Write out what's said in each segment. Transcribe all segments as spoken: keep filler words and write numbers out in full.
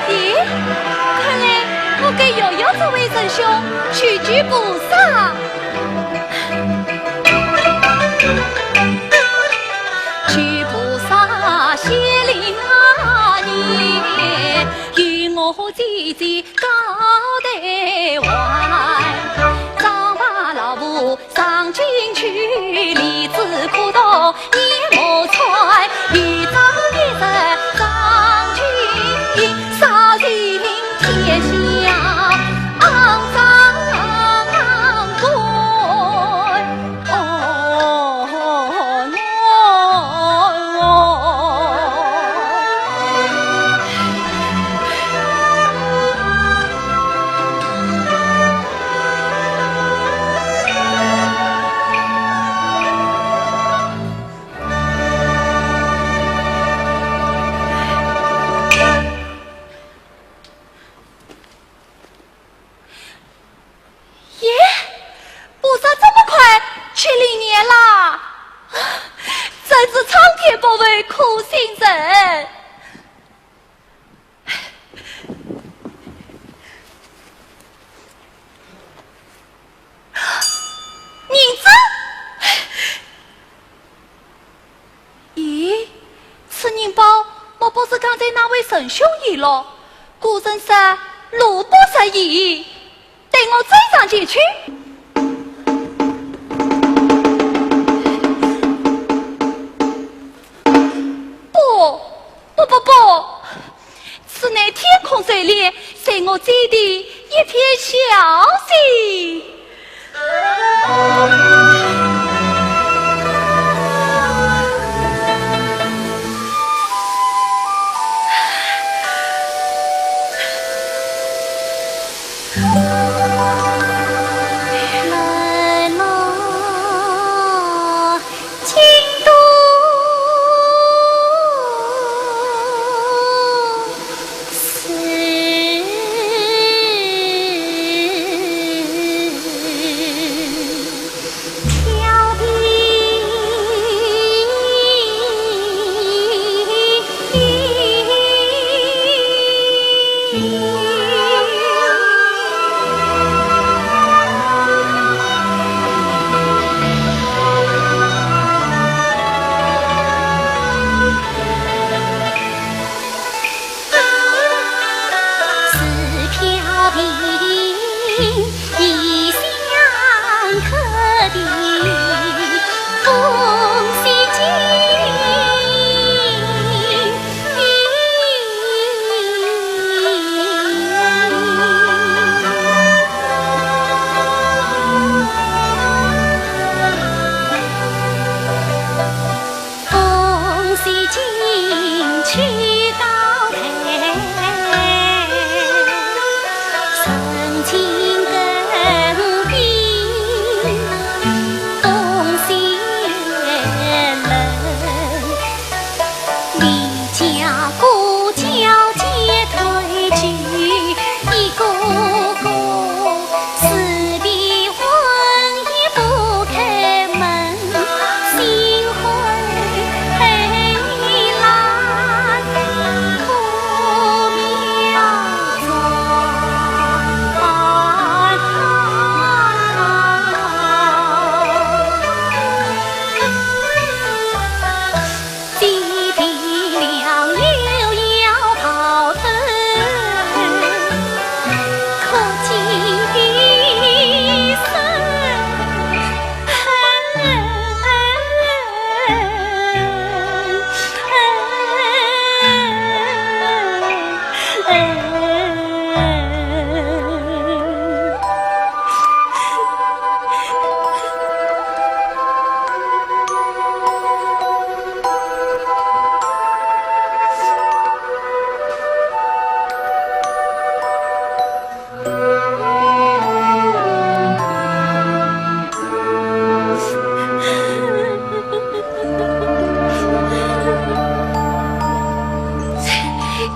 咦，看来我该摇摇这位仁兄，求求菩萨。不是刚才那位仁兄遗落，古人说路不拾遗，待我追上前去。不，不，不，不，此乃天空垂柳，在我这地一片小溪。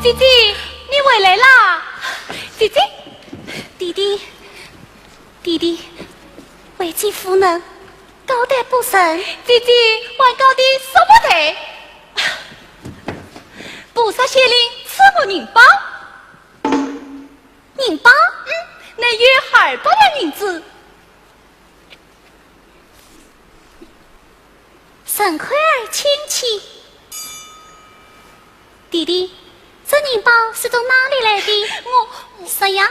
姐姐，你回来啦！姐姐，弟弟，弟弟，为姐无能，告代不成。姐姐，还告的说不得。菩萨显灵赐我银包。 银包？嗯，乃有二百两银子。沈慧儿亲戚。弟弟，这银包是从哪里来的？我，说呀，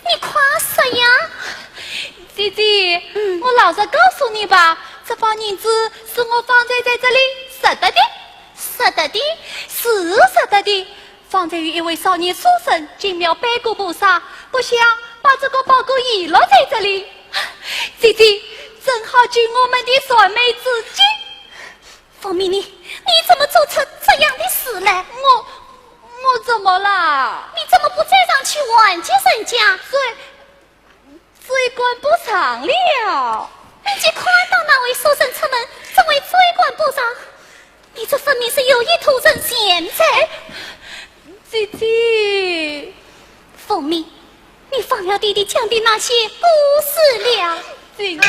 你快说呀！姐姐，嗯。我老实告诉你吧，这包银子是我方才在这里拾得的。拾得的？是拾得的。 方才有一位少年书生进庙拜过菩萨，不想把这个包裹遗落在这里。姐姐，正好救我们的燃眉之急。凤鸣，你，你怎么做出这样的事来？我，我怎么啦？你怎么不追上去挽救人家？追，追赶不上了。你既看到那位书生出门，怎会追赶不上？你这分明是有意图人钱财。姐姐。凤鸣，你忘了弟弟讲的那些故事了？姐姐。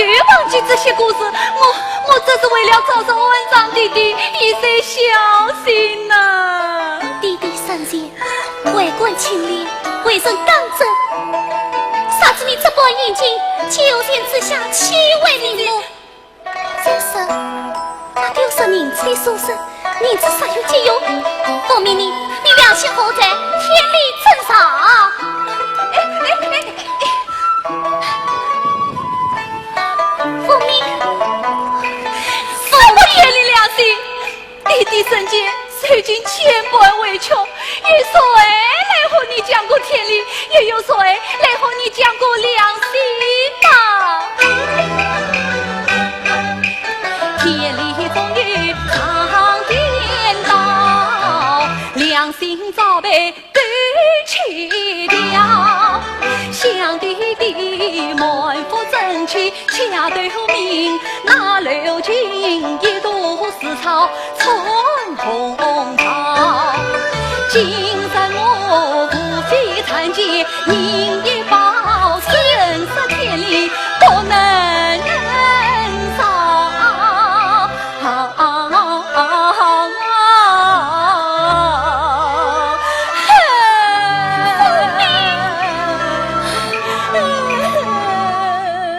又忘记这些故事，我，我这是为了昭昭安上弟弟一些孝心呐。弟弟生前为官清廉，为人刚正，啥知你这般言行，九泉之下岂为人物？再说，那丢失银子的书生，银子煞有急用，凤鸣你，你良心何在？天理怎饶？哎，哎，哎，哎。 凤鸣，什么天理良心？弟弟生前受尽千般委屈，有谁来和你讲过天理？又有谁来和你讲过良心嘛？天理总有上天道，良心早被 丢弃掉。想弟弟满腹真情恰透明，那如今一肚屎草充公道。今日我无非参见，银一包，真是天理不能饶。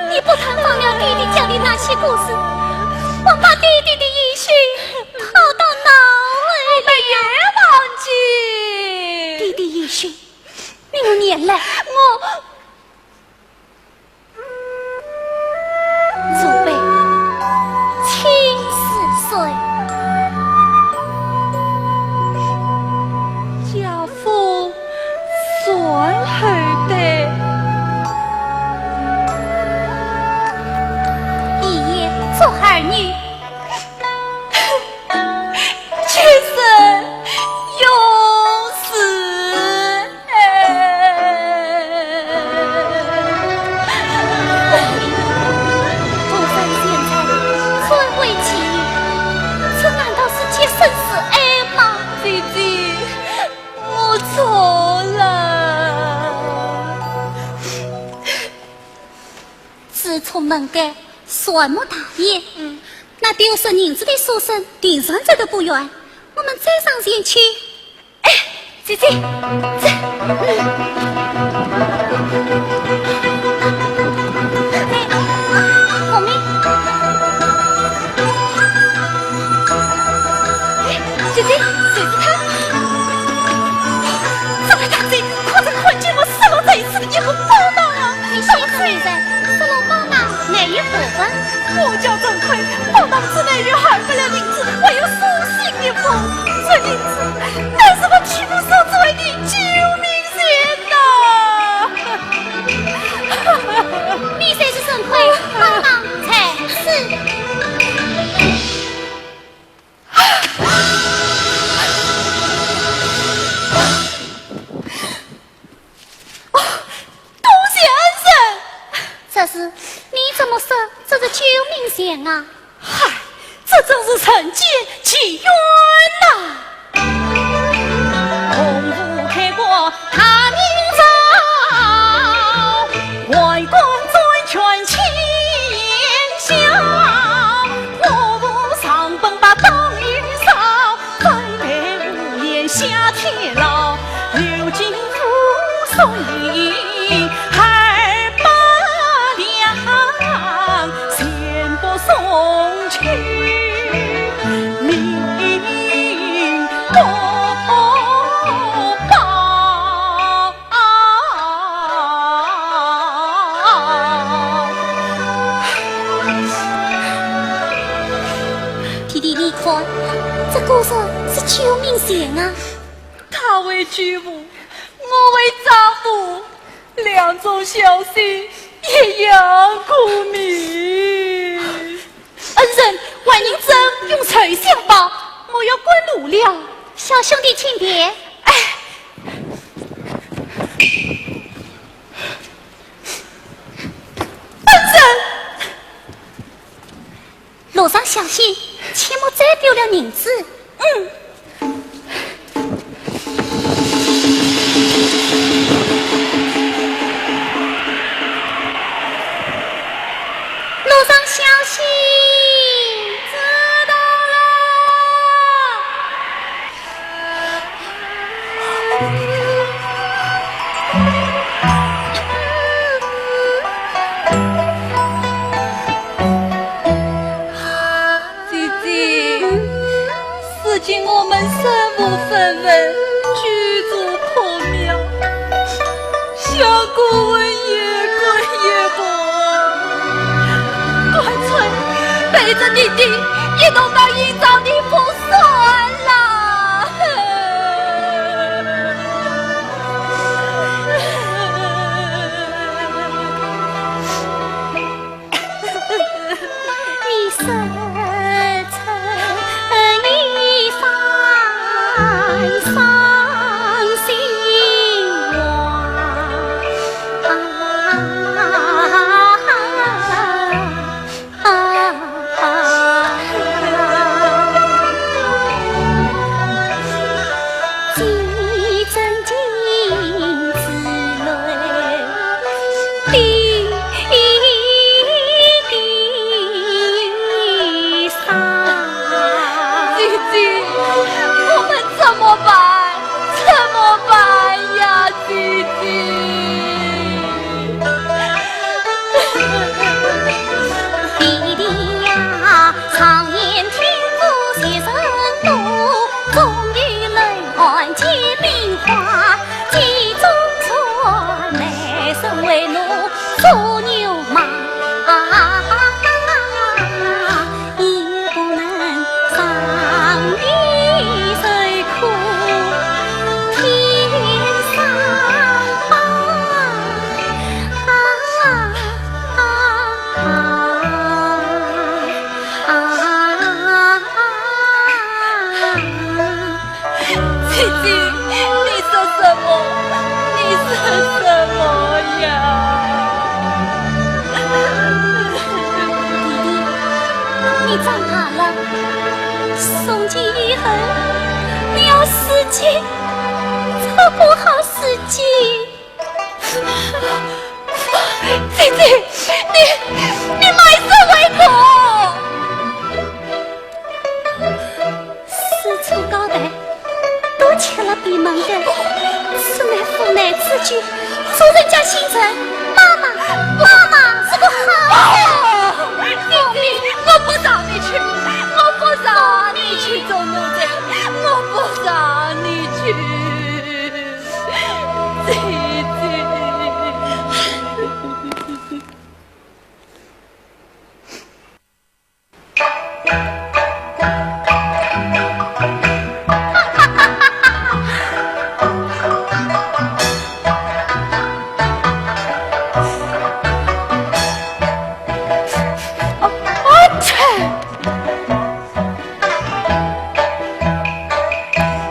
你不但忘了弟弟讲的那些故事，还把弟弟的遗训抛到脑后了呀。我没有忘记。弟弟遗训，你又念来。我 祖辈亲似水。家父传后代。一爷做儿女， 今生永世。孤身现在，怎会起疑？这难道是洁身自爱吗？姐姐，我错了。 自从门该，善莫大焉。嗯。那丢失银子的书生，定然走得不远，我们再上前去。哎，姐姐，这，嗯。哎，凤鸣。哎，姐姐，就是他。这位大姐，可曾看见我失落在此的一个宝藏啊？ 你是一个女人，失落宝藏，哪有可能？我叫陈魁，宝藏之内又含不了银子，唯有书信一封。这银子乃是我屈服所做的救命钱呐！你才是陈魁，宝藏才是。 多谢恩人。这事你怎么说这是救命钱啊？嗨，这真是人间奇冤呐！弟弟，你看，这个人是救命钱啊！他为救父，我为丈夫，两种孝心一样可悯。恩人，还银子用寿相报，我要赶路了。小兄弟，请便。哎， 恩人！路上小心，切莫再丢了银子。嗯。路人居住破庙，小官也官也婆，干脆陪着弟弟一同到阴曹地府算了。你说出一番伤心话。姐姐，我们怎么办？怎么办呀，姐姐？姐姐，你说什么？你说什么呀？弟弟，你长大了，从今以后你要自己照顾好自己。姐姐，你，你卖身为奴！四处高谈，都吃了闭门羹，此乃父难之举，做人家心诚。妈妈，妈妈是个好人。凤鸣，我不让你去，我不让你去做奴才，我不让你去。姐姐。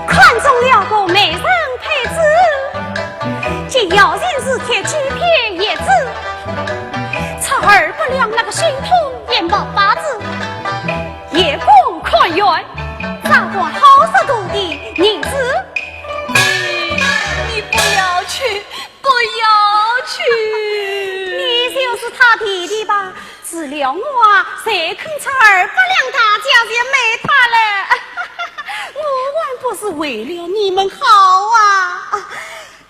看中了个美人胚子，这要人是铁GPS子，差二百两那个心痛也没法子，眼光看远，掌管好十多的银子。你，你不要去，不要去。你就是他弟弟吧？ 除了我啊，谁肯出二百两大价钱买他嘞？我还不是为了你们好啊！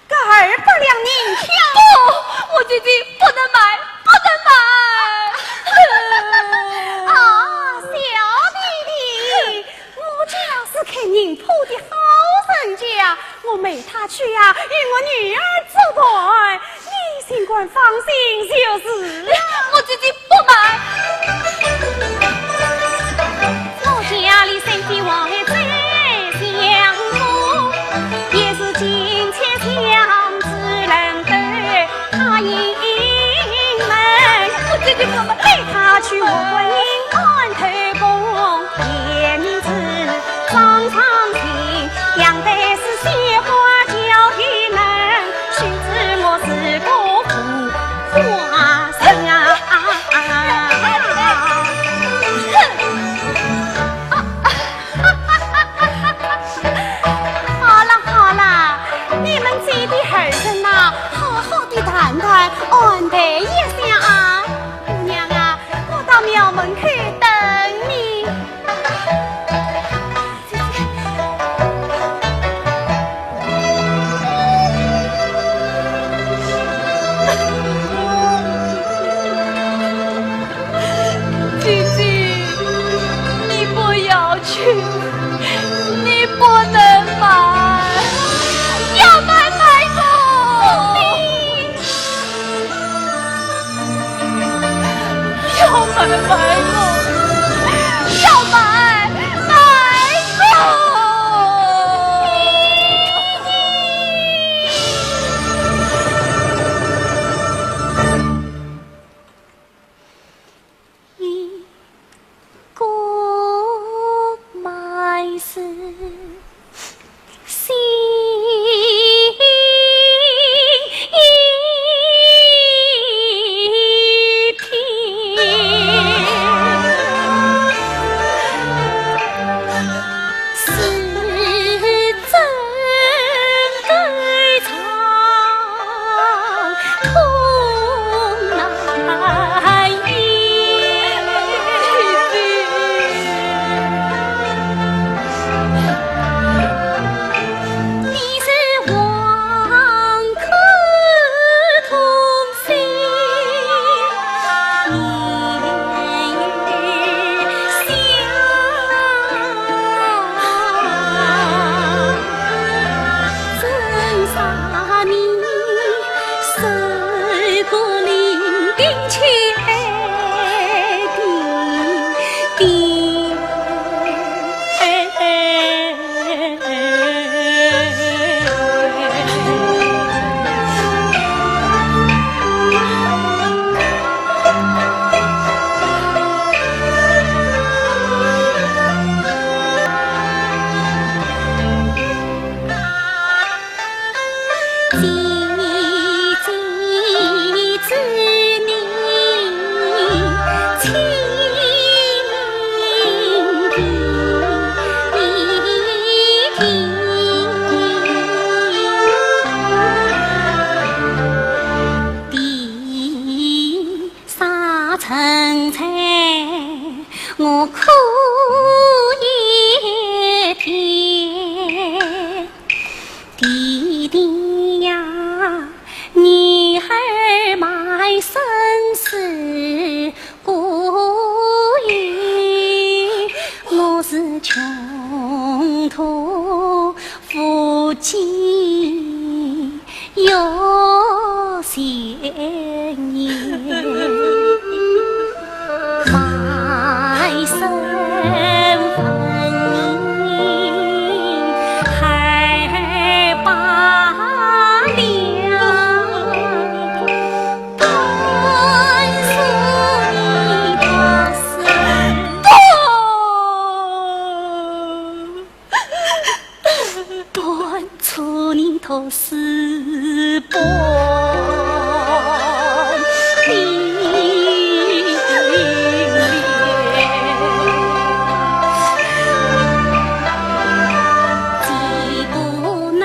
这二百两银票。不，我姐姐不能买，不能买。啊，小弟弟，我家是开银铺的好人家，我买他去啊，与我女儿作伴，你尽管放心就是了。我姐姐不买。我家里身边还在相逢，也是金钱相知人都答应门。我姐姐不买。带他去我观音庵头供，也明知 上上心，养的是鲜花娇的人，谁知我是个苦花人啊！啥存在我可以填。弟弟呀，女儿满身是孤影，我是穷途无计 有些年，卖身分明而罢了。但是你不是不 断除你读书不灵。既不能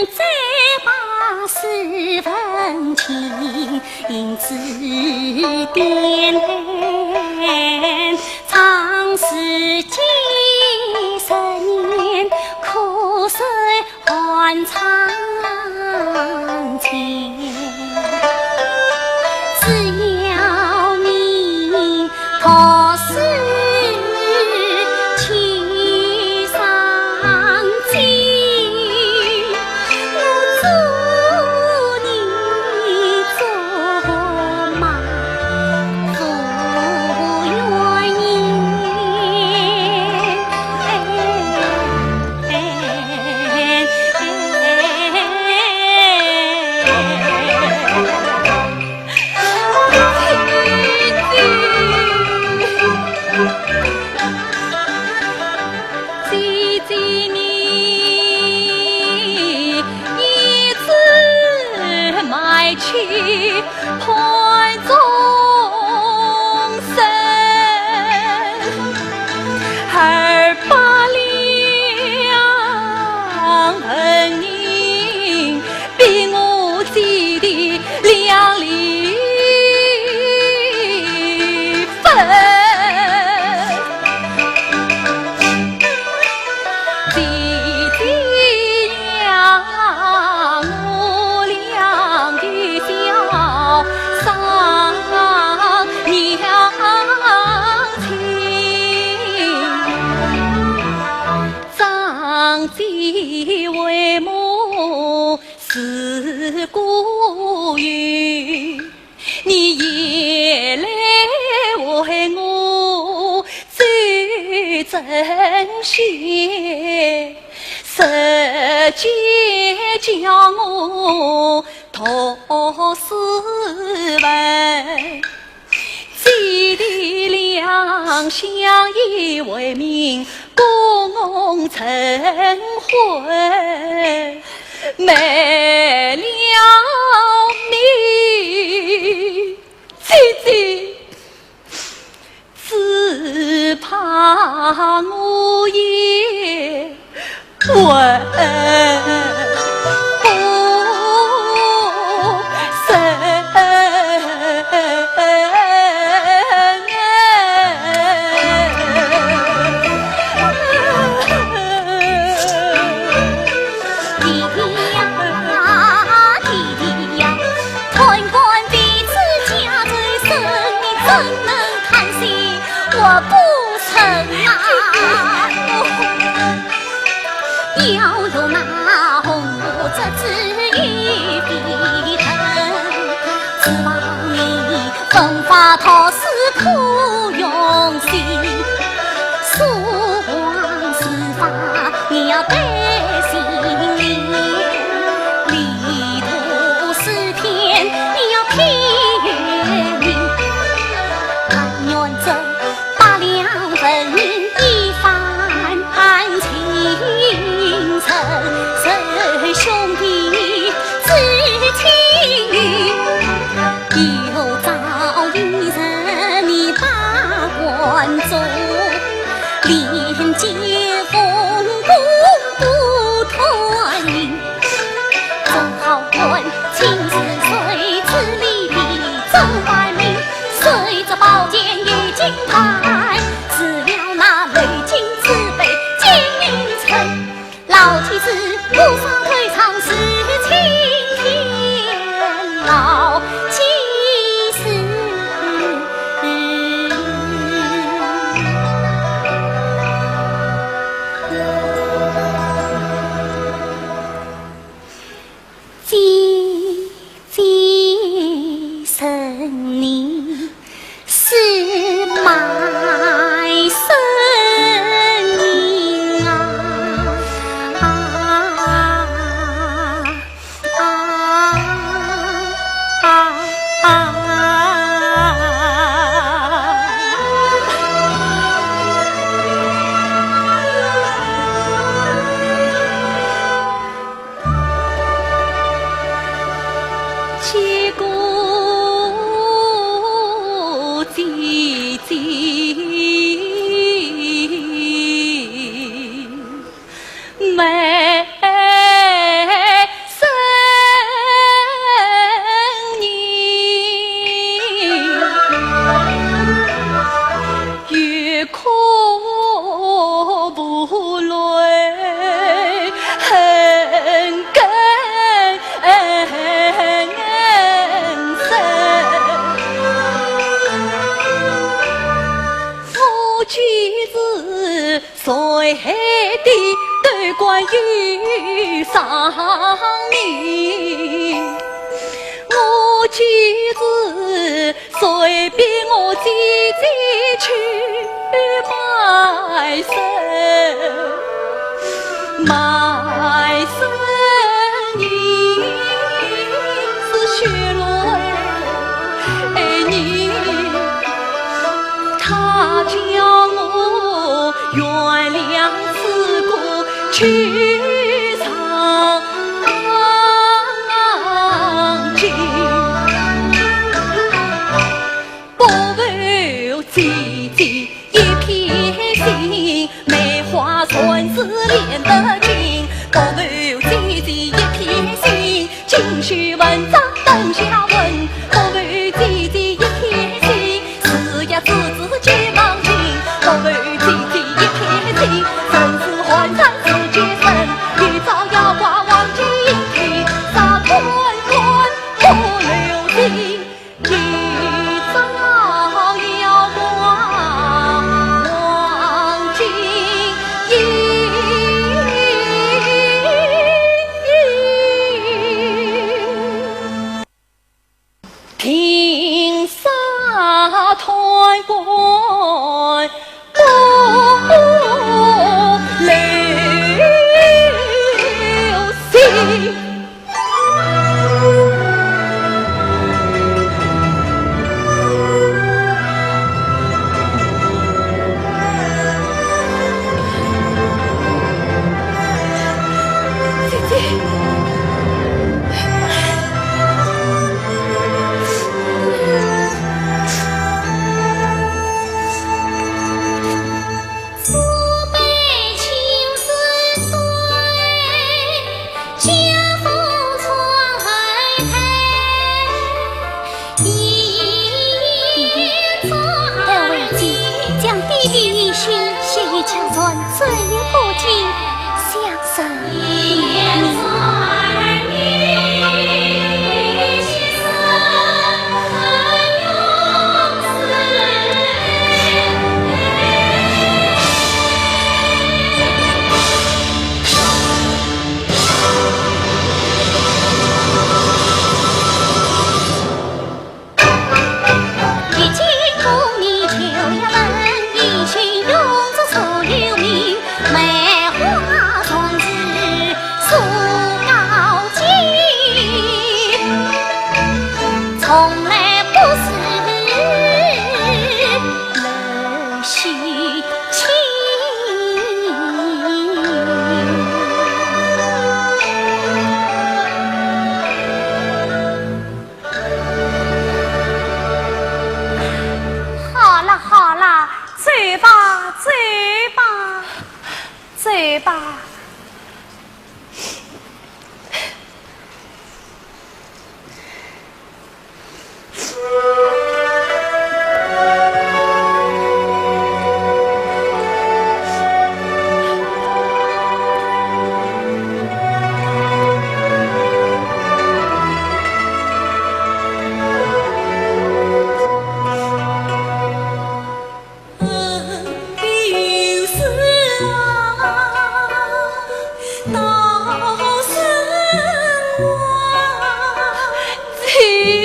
再把书问情， 因此点燃藏书几十年，苦守寒窗前。只要你 读书去上进，我祝你祝满不愿意。 姐姐你一直卖气盼终身，而罢了，恩人 比我姐的两厘分。姐姐呀，我俩的小商娘亲，长姐为母 是孤影，你夜来为我走针线，日间教我读书文。 姐弟两相依为命，共成婚，没了你，姐姐只怕我也 弟弟呀，弟弟呀，看看彼此家中生，你怎能看清我不成啊？要用那红姐姐。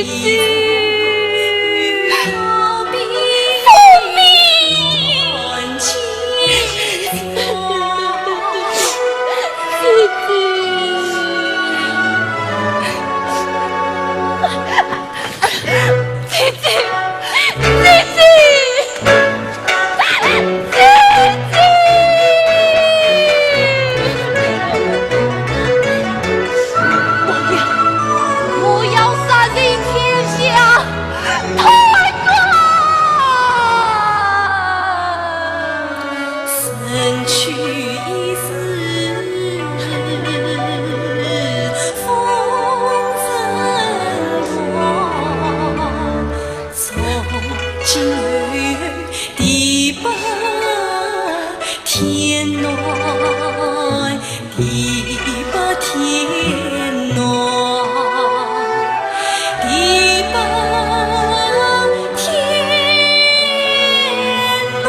姐姐，姐姐，姐姐！王爷，我要杀人天下，太官！ 身去已是风尘浪，从今后地不添乱。 地不添乱，地不添乱。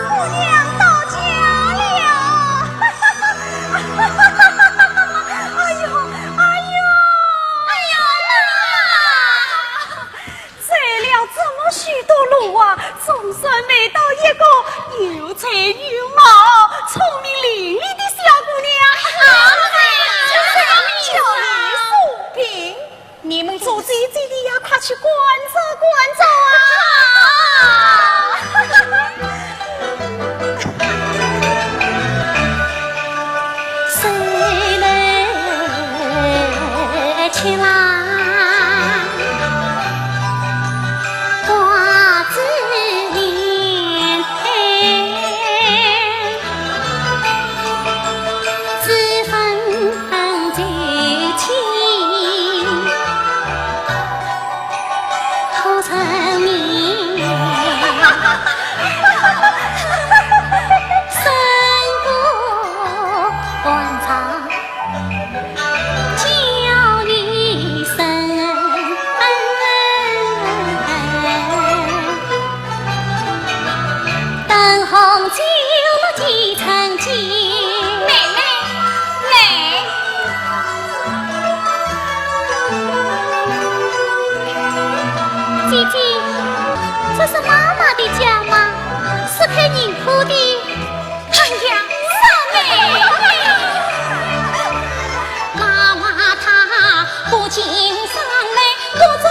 姑娘到家了。哎呦，哎呦，哎呦，妈！走了这么许多路啊，总算觅到一个有才有貌、聪明伶俐的小姑娘。好，就是叫你送病。 你们做姐姐的呀，快去关照关照啊！谁来去啦？挂珠帘台，知分 恩在前，可成眠。生过官场，叫你生。 灯红酒绿几成敬。妹妹，妹。姐姐，这是妈妈的家吗？是开银铺的。 哎呀，小妹妹。妈妈她不经商来各种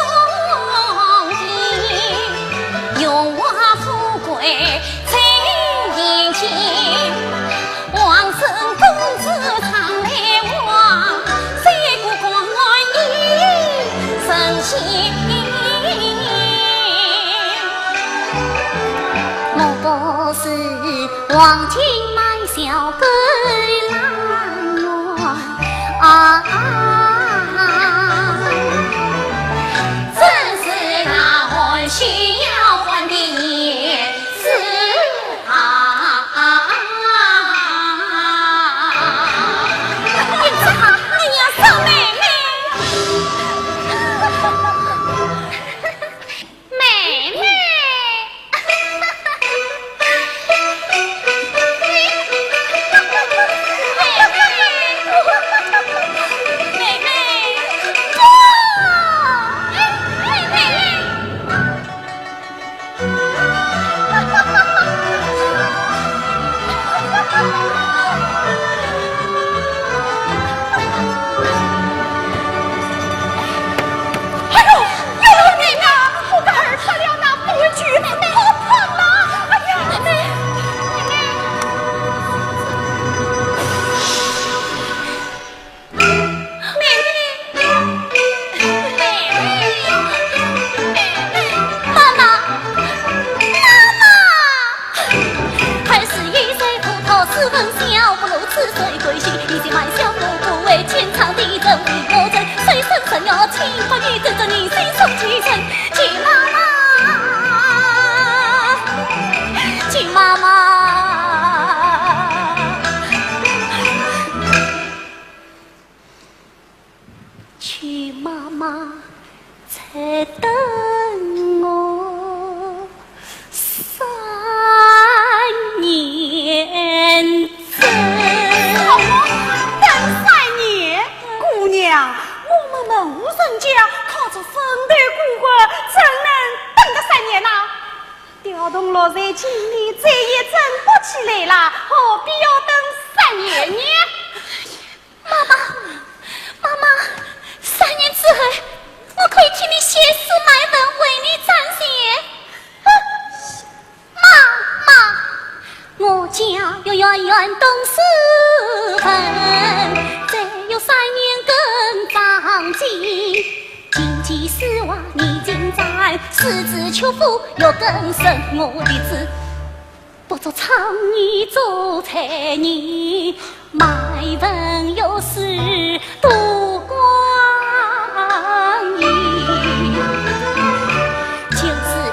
的，荣华富贵在眼前，王孙公子常来往，谁不感恩一生心。我不是 黄金买小狗郎我啊，真是那含羞丫鬟的言辞啊。你这好，哎呀，小妹妹。 妹妹。铜锣在京里再也争不起来了，何必要等三年呢？妈妈，妈妈，三年之后，我可以替你写诗卖文，为你赚钱。啊，妈妈，我家有远远东四分，再有三年耕长季。 今季始华你尽占，四子求福又更生我的子。不做仓女做财女，卖文又是度光阴。就是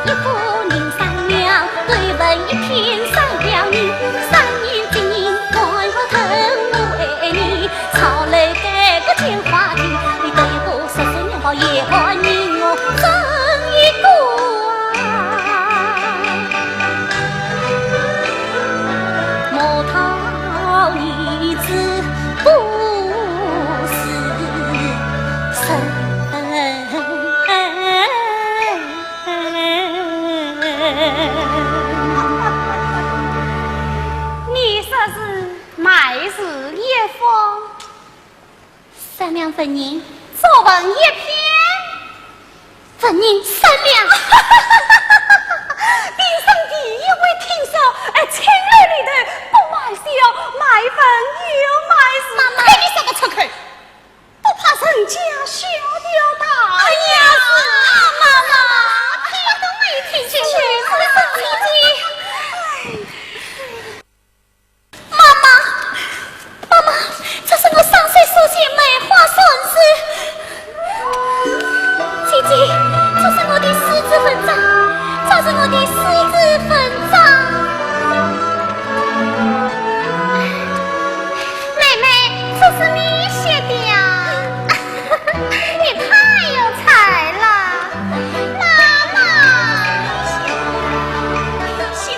一夫人三娘，对文一篇三两银，三年之年，我若疼我爱你， 朝来改个金花地，你对我说说娘抱也抱你我争一个啊，莫讨儿子不是人。你说是卖字一方， 三两纹银。作文一篇，纹银三两。平生第一回听说，哎，青楼里头不卖笑，卖文又卖字。妈妈，看你说个出口，不怕人家笑掉大牙。哎呀，是啊，妈妈，听都没听进去，是不是？哎。 妈妈，妈妈，这是我上岁书写梅花传诗。姐姐，这是我的诗词文章，这是我的诗词文章。妹妹，这是你写的呀？ 你太有才了，妈妈。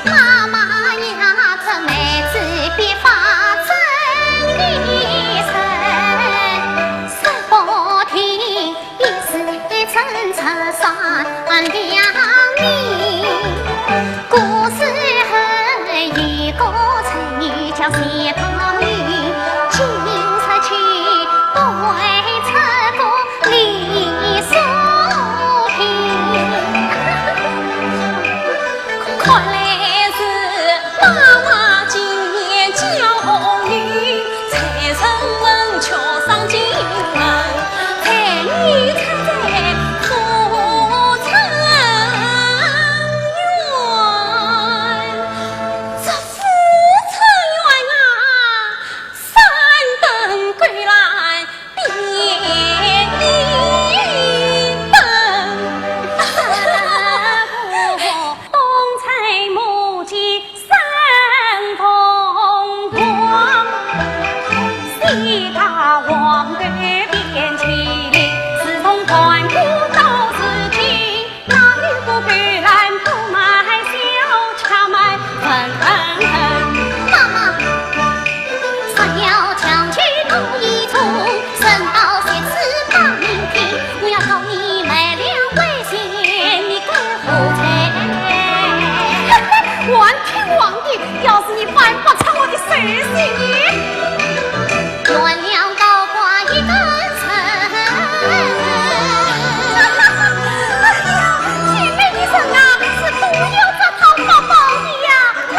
妈妈呀，这梅子别发真的神，说不定也是真出山的名。 古时候有个才女叫谢宝玉，今日去不会错过李素萍。看来是妈妈今年交女，才成文却上京门，才女出嫁 出状元。这副状元啊，三等归来比一等。东吹木屐 三同光，西踏黄土遍千里，自从断骨到如今，哪有个狗懒不卖笑，吃卖文文。妈妈，若要强求多一种， 人道学子把命定，我要告你卖了为奸，你敢何罪？还听皇帝，要是你犯不出我的手心呢？冤了高官一等人。哎呀，姐妹的人啊，是都要这套法宝的呀，老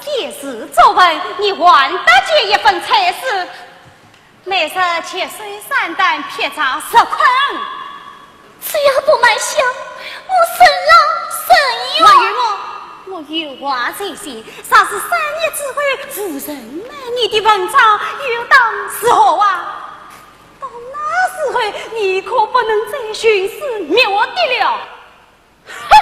写诗作文，你还得见一分才是。每日节水三担，劈柴十捆。只要不卖香，我任劳任怨。还有我，我有话在先，若是三日之后无人买你的文章，又当如何啊？到那时候，你可不能再徇私灭我的了。 哼！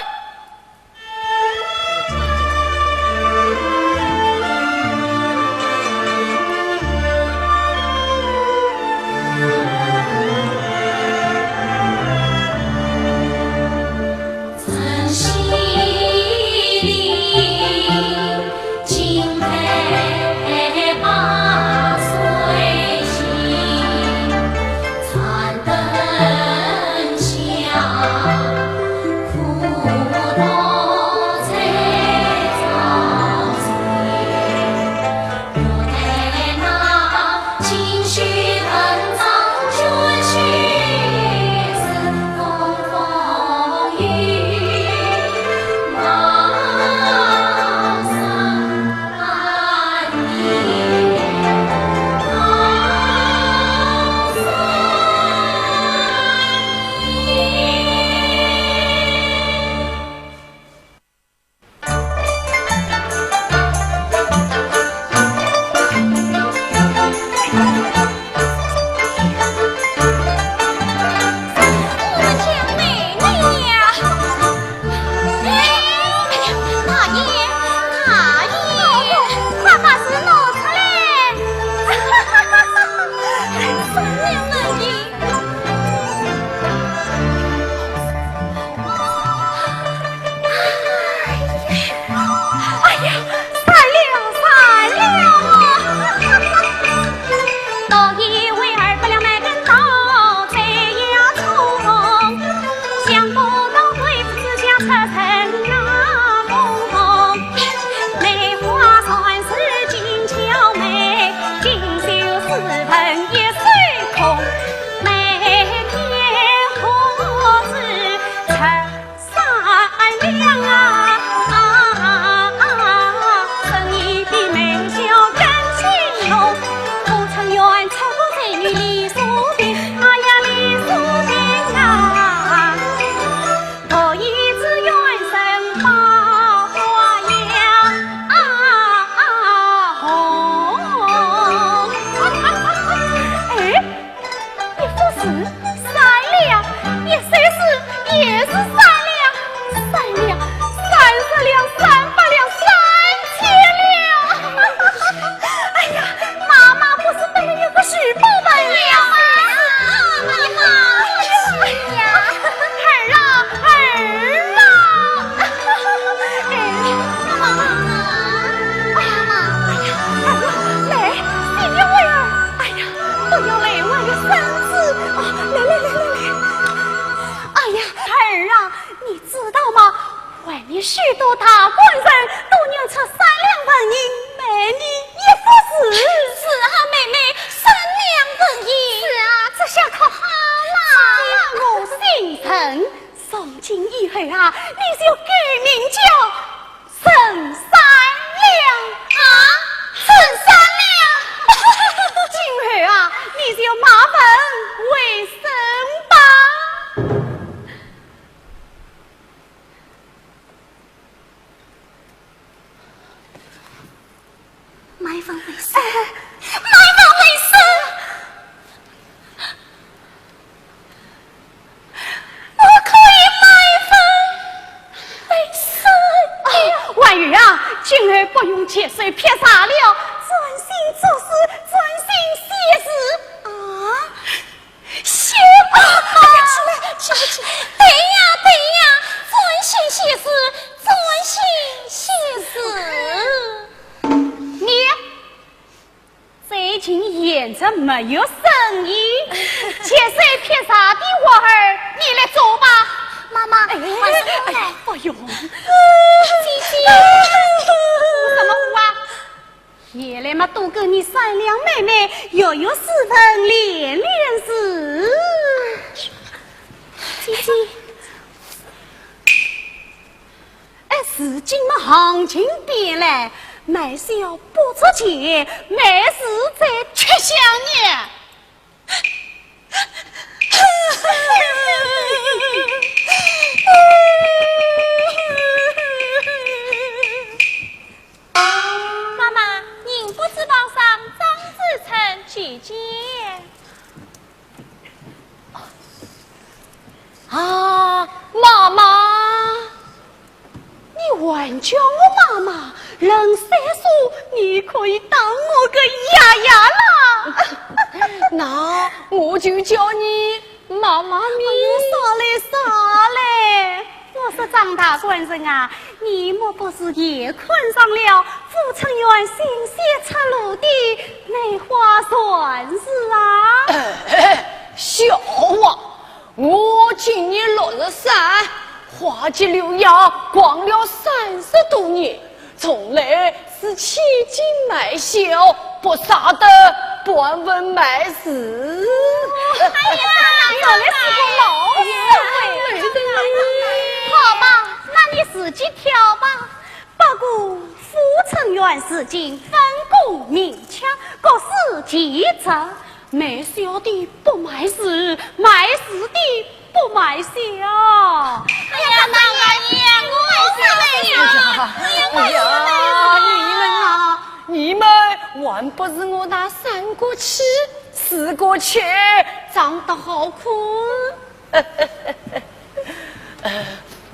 哎呀，散了，散了啊！哎，一幅字三两，一首诗也是三两，三两，三十两，三百两，三千两。哎呀，妈妈不是得了一个许宝贝了吗？哎呀，妈妈，哎呀，儿啊，儿啊！哎，妈妈，哎呀，妈妈，哎呀，儿啊，来，洗洗胃儿。哎呀，不要累坏了身子。哦，来来来来来。哎呀，儿啊，你知道吗？外面许多大官人都拿出三两纹银买你一幅字。是啊，妹妹，三两纹银。是啊，这下可好啦？只要我姓陈，从今以后啊，你就改名叫陈三两。啊？陈三两？今后啊，你就卖文为生吧。 卖文为生，卖文为生，我可以卖文为生的。哦，婉瑜啊，今后不用节水劈柴了，专心作诗，专心写字啊。 写吧。哎呀，起来，起来，起来。对呀，对呀，专心写字，专心写字。你最近闲着没有生意，节水劈柴的活儿你来做吧。妈妈，哎，还是我来。哎，不用。姐姐。什么话？ 原来嘛，多给你三两买卖，又有四分连连字。姐姐，哎，如今嘛，行情变了，卖笑不值钱，卖字最吃香呢。妈妈，宁波珠宝商张子成求见。 啊，妈妈，你还叫我妈妈？人三叔，你可以当我个爷爷了。那我就叫你妈妈咪。哎呀，少来，少来。我说张大官人啊，你莫不是也看上了富春园新鲜出炉的梅花扇子啊？哎，笑话！ 我今年六十三，花季柳叶逛了三十多年，从来是千金卖笑，不舍得半文卖字。哎呀，原来是个老实鬼。好吧，那你自己挑吧。不过富春园如今分工明确，各司其职。 卖笑的不卖字，卖字的不卖笑。哎呀，大老爷，我是来呀，我是来呀。哎呀，你们啊，你们还不如我那三个七、四个七长得好看。 呃，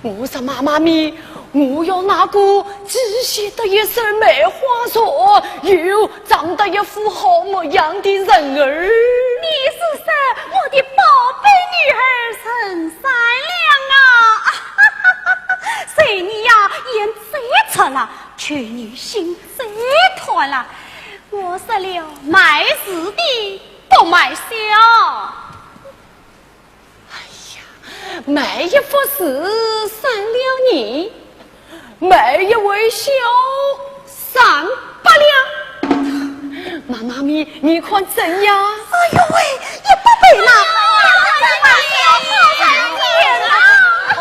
我说妈妈咪，我要那个既写得一手梅花扇，又长得一副好模样的人儿。你是说我的宝贝女儿陈三娘啊？随你呀，眼最出了，求你心最宽了。我说了，卖字的不卖笑。 哎呀，卖一幅字三两银，卖一回笑三百两。妈妈咪，你看怎样？哎呦喂，一百倍呢！哦，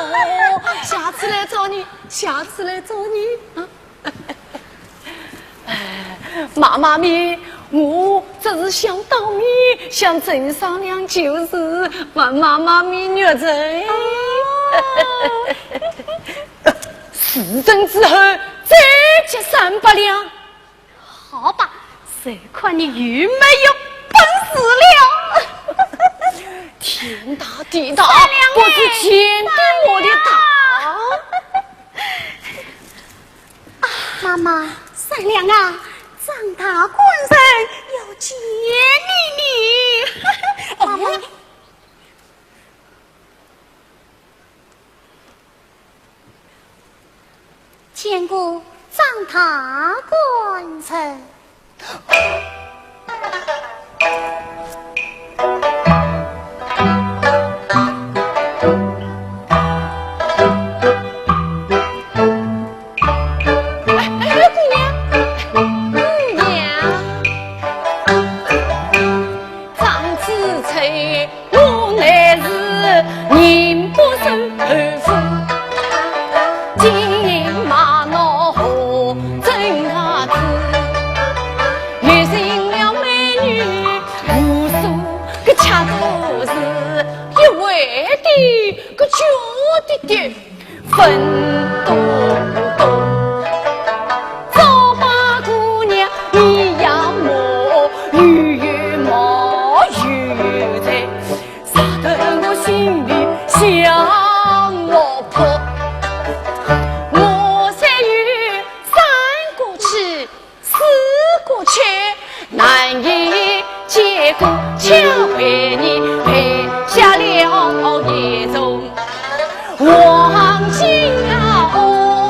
下次来找你，下次来找你啊。 哎，妈妈咪，我只是想当面向陈三娘求字，还妈妈咪肉疼。哦。事成之后再结三百两。好吧，就看你有没有本事了。天大地大，三娘哎，不知天地我的大。三娘啊！ 啊，妈妈，三娘啊，张大官人要见你呢。哎，见过张大官人。 哎，哎，哎，姑娘，姑娘。张子成，我乃是宁波首富，金银玛瑙何曾大致，历尽了美女无数个，恰都是一位的个娇滴滴。 粉嘟嘟。早把姑娘你呀么，又有貌又有才，惹得我心里想我婆。我虽有三个妻， 四个妾难以结果，却为你配下了一种黄金袄。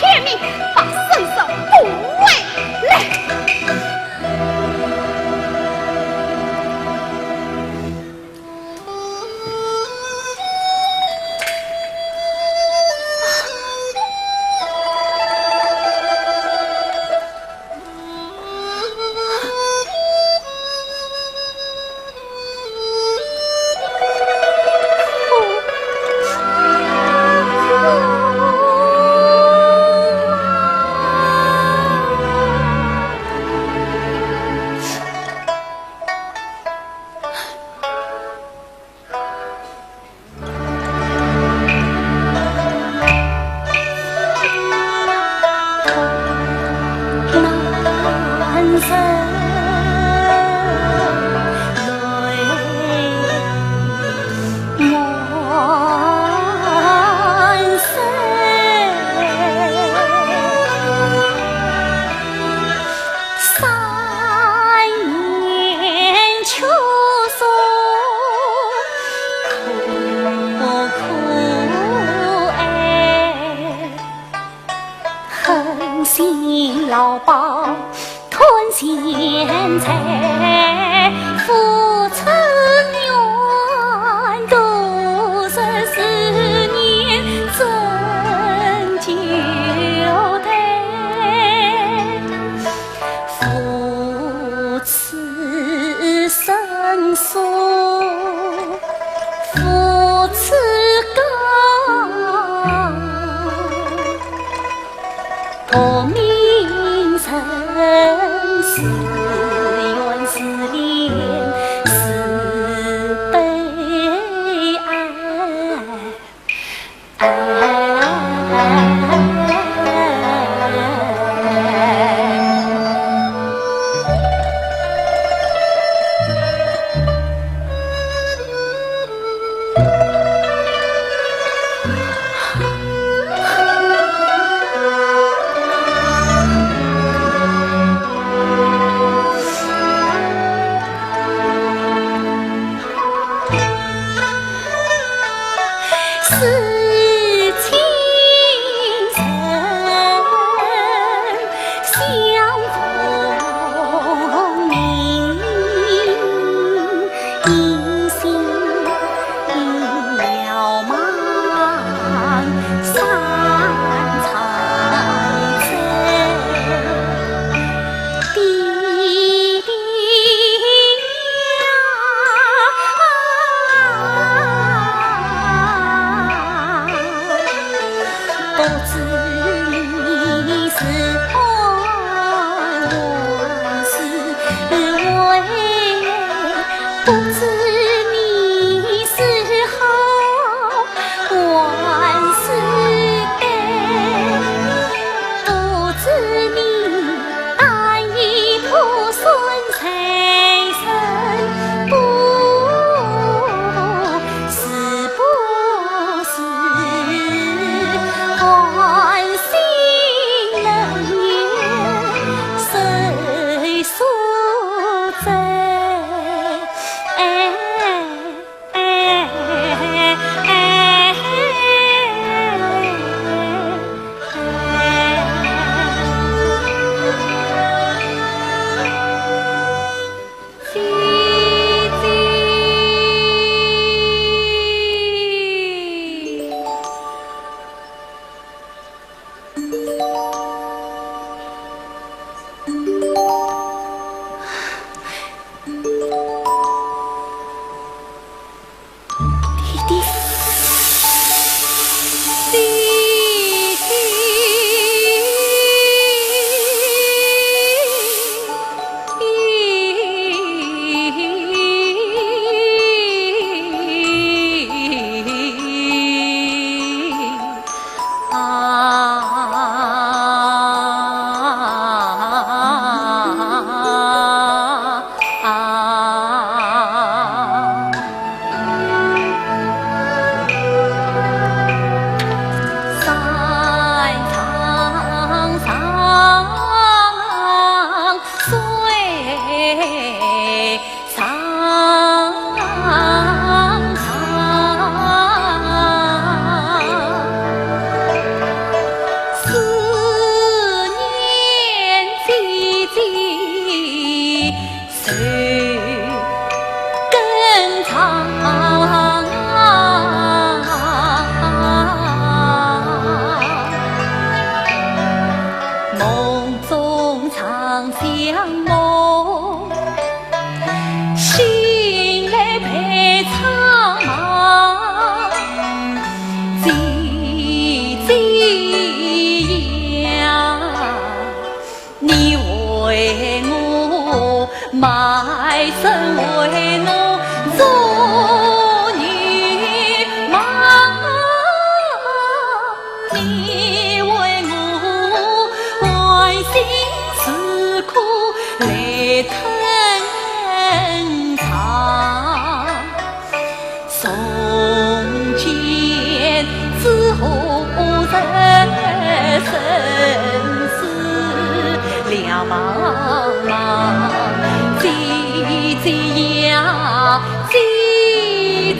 天命，把生死补回来。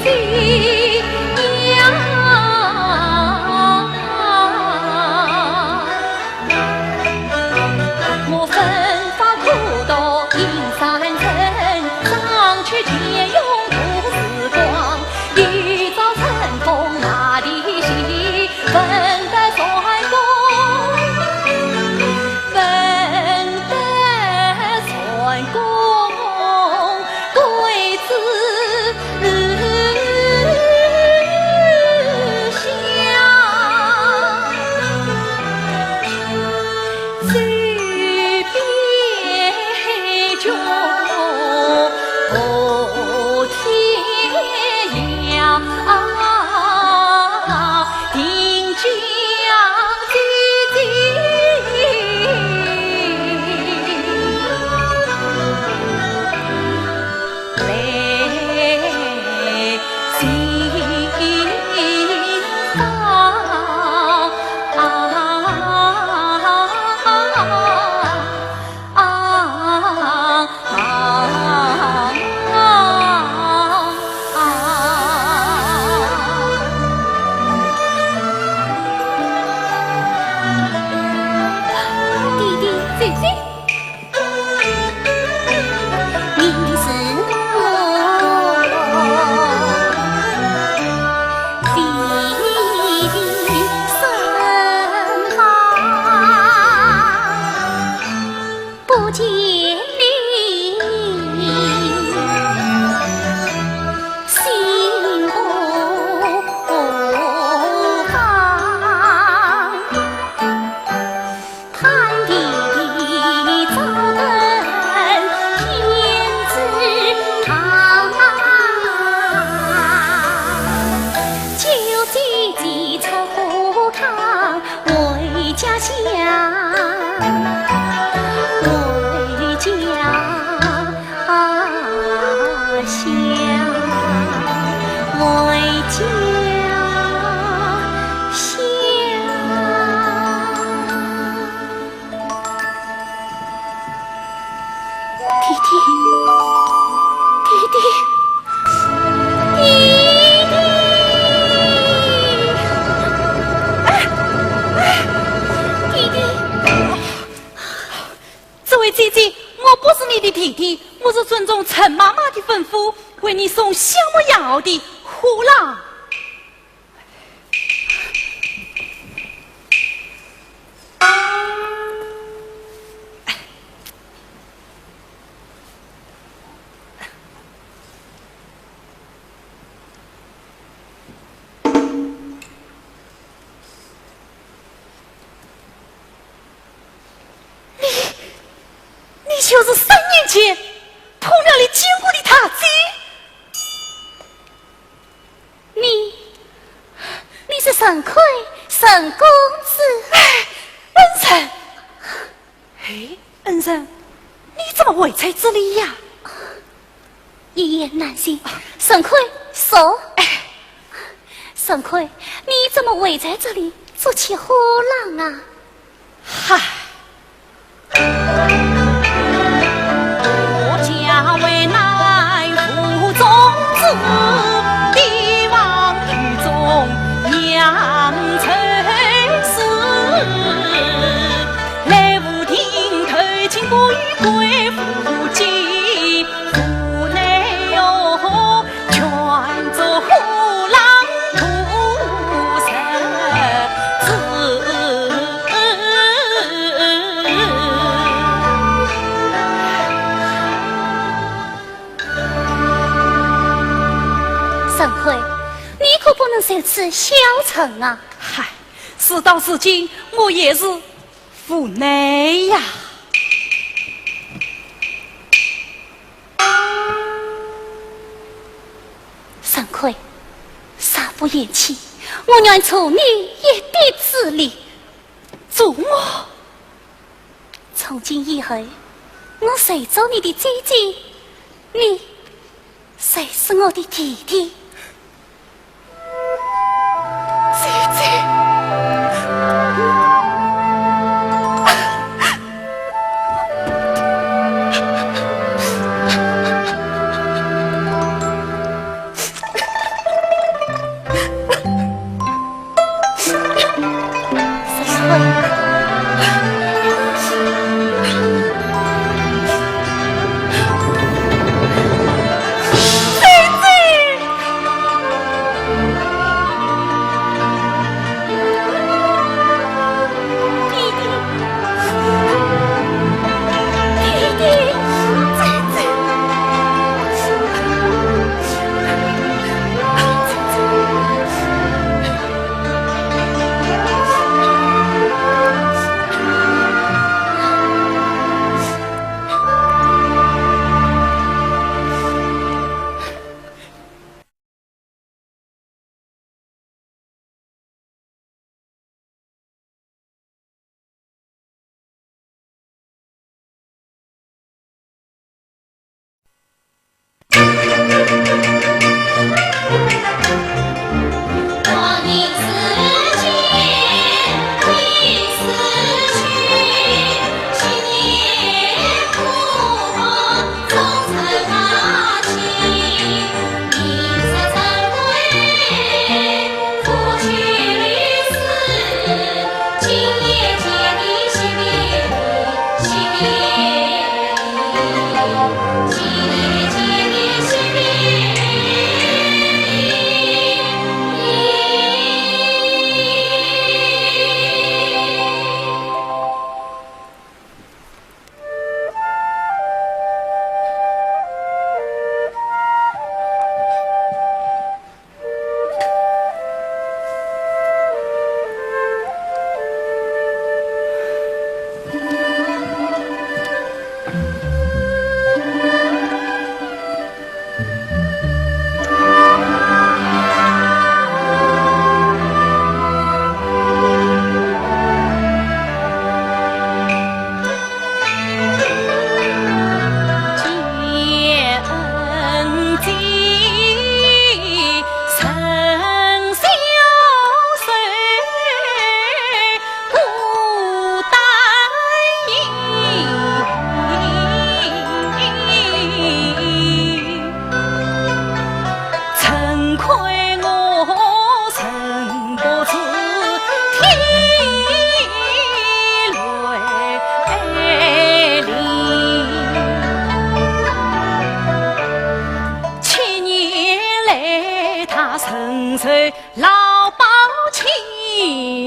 弟弟，姐姐。弟弟，弟弟，弟弟，哎，哎，弟弟。这位姐姐，我不是你的弟弟，我是遵从陈妈妈的吩咐，为你送香没药的货郎。 你，你就是三年前碰了你见过的大姐？你，你是陈魁，陈公子。哎，恩人。哎，恩人，你怎么会在这里呀？ 一言难尽。陈魁，说。哎。陈魁，你怎么会在这里做起货郎啊？嗨。陈魁，你可不能如此消沉啊！嗨，事到如今，我也是 无奈呀。陈魁，若不嫌弃，我愿助你一臂之力。助我？从今以后，我虽做你的姐姐，你 谁是我的弟弟？姐姐。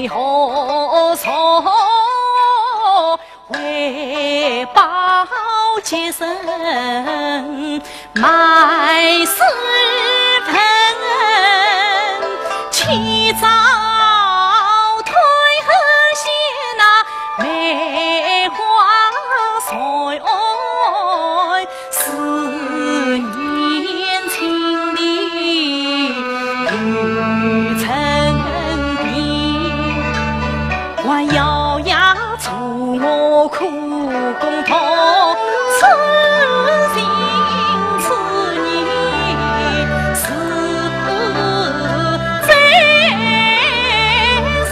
何所为报其身，卖诗文，起早推后写那梅花扇。 思念情的又成冰，还咬牙助我苦功读书，情此念是最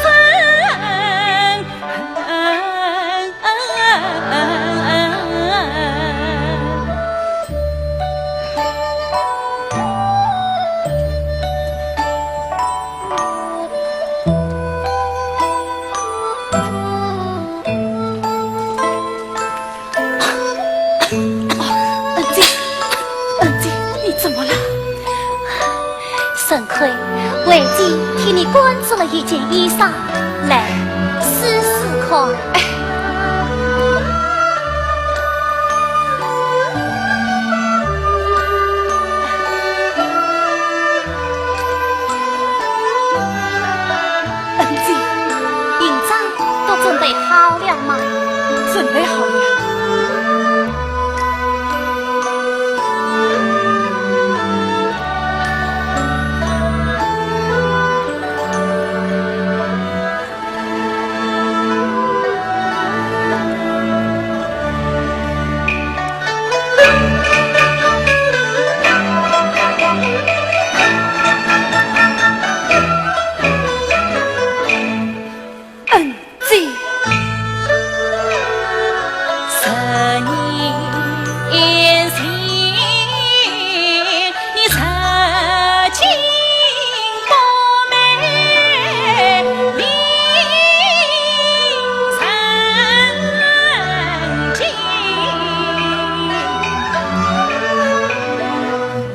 深。 恩姐，恩姐，你怎么了？沈坤，为姐替你赶做了一件衣裳，来，试试看。恩姐，行装都准备好了吗？准备好了。 恩姐。十年前，你曾经多美丽人间，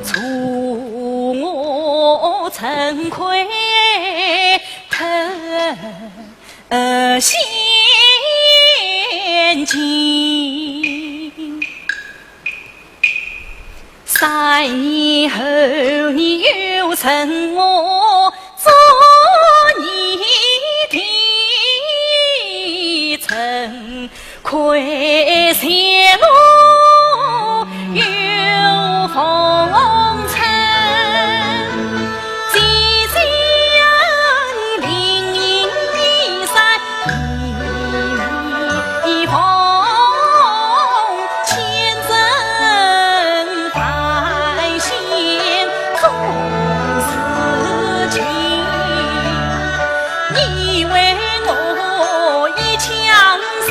助我陈魁 呃，现今。三年后你又赠我做你的臣。 魁谢落又逢春，姐姐临行衣衫，一封千层繁星总是情。 你为我一腔心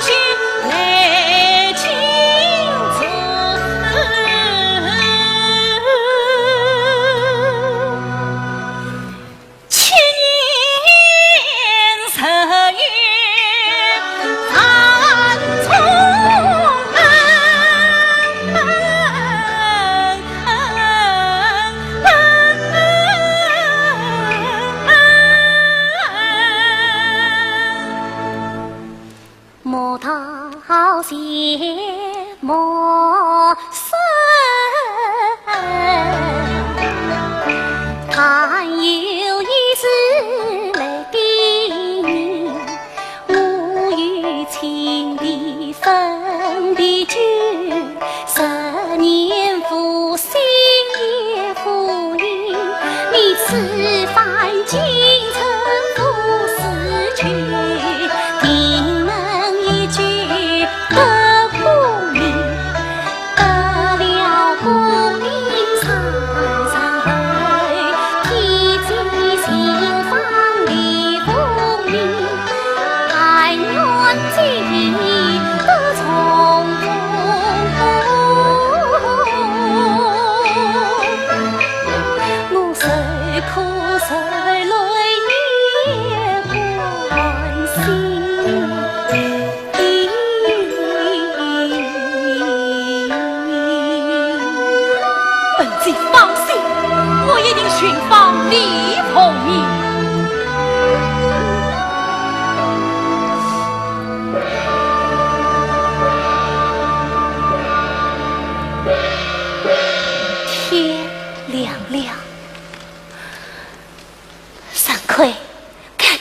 血来倾注，七年十月繁虫。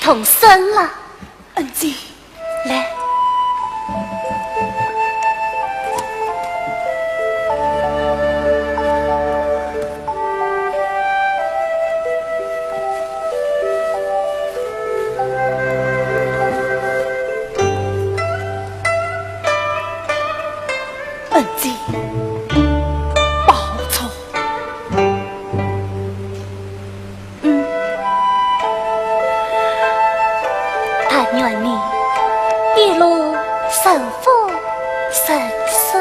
动身了。恩姐，来。恩姐，报错。 嗯，但愿你一路顺风顺水。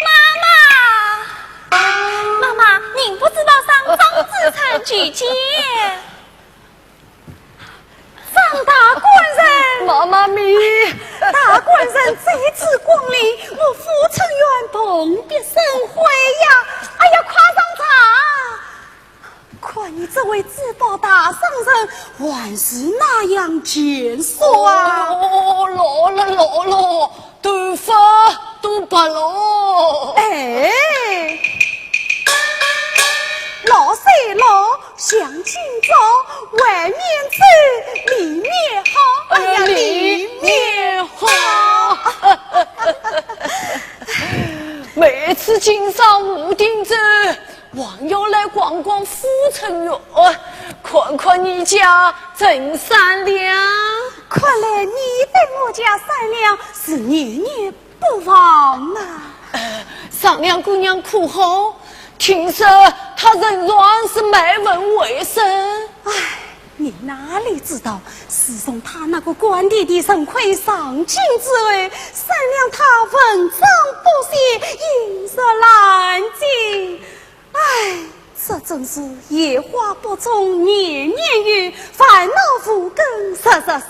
妈妈，妈妈，您不知道上张子成求见。张大官人，妈妈咪，大官人这次光临，我富春园蓬荜生辉呀！哎呀，快上茶！ 看你这位珠宝大商人，还是那样健硕啊！哦，老了，老了，头发都白了。哎，老虽老，像今朝，外面走，里面好。哎呀，哎呀，里面好。里面好。每次经商无定着， 还要来逛逛富春园，看看你家陈三娘。看来你对我家三娘是念念不忘啊。呃，三娘姑娘可好？听说她仍然是卖文为生。唉，你哪里知道，自从她那个官爹爹陈魁上京之后，三娘她文章不写，饮食难进。 唉，这真是烟花不种年年有，烦恼无根日日生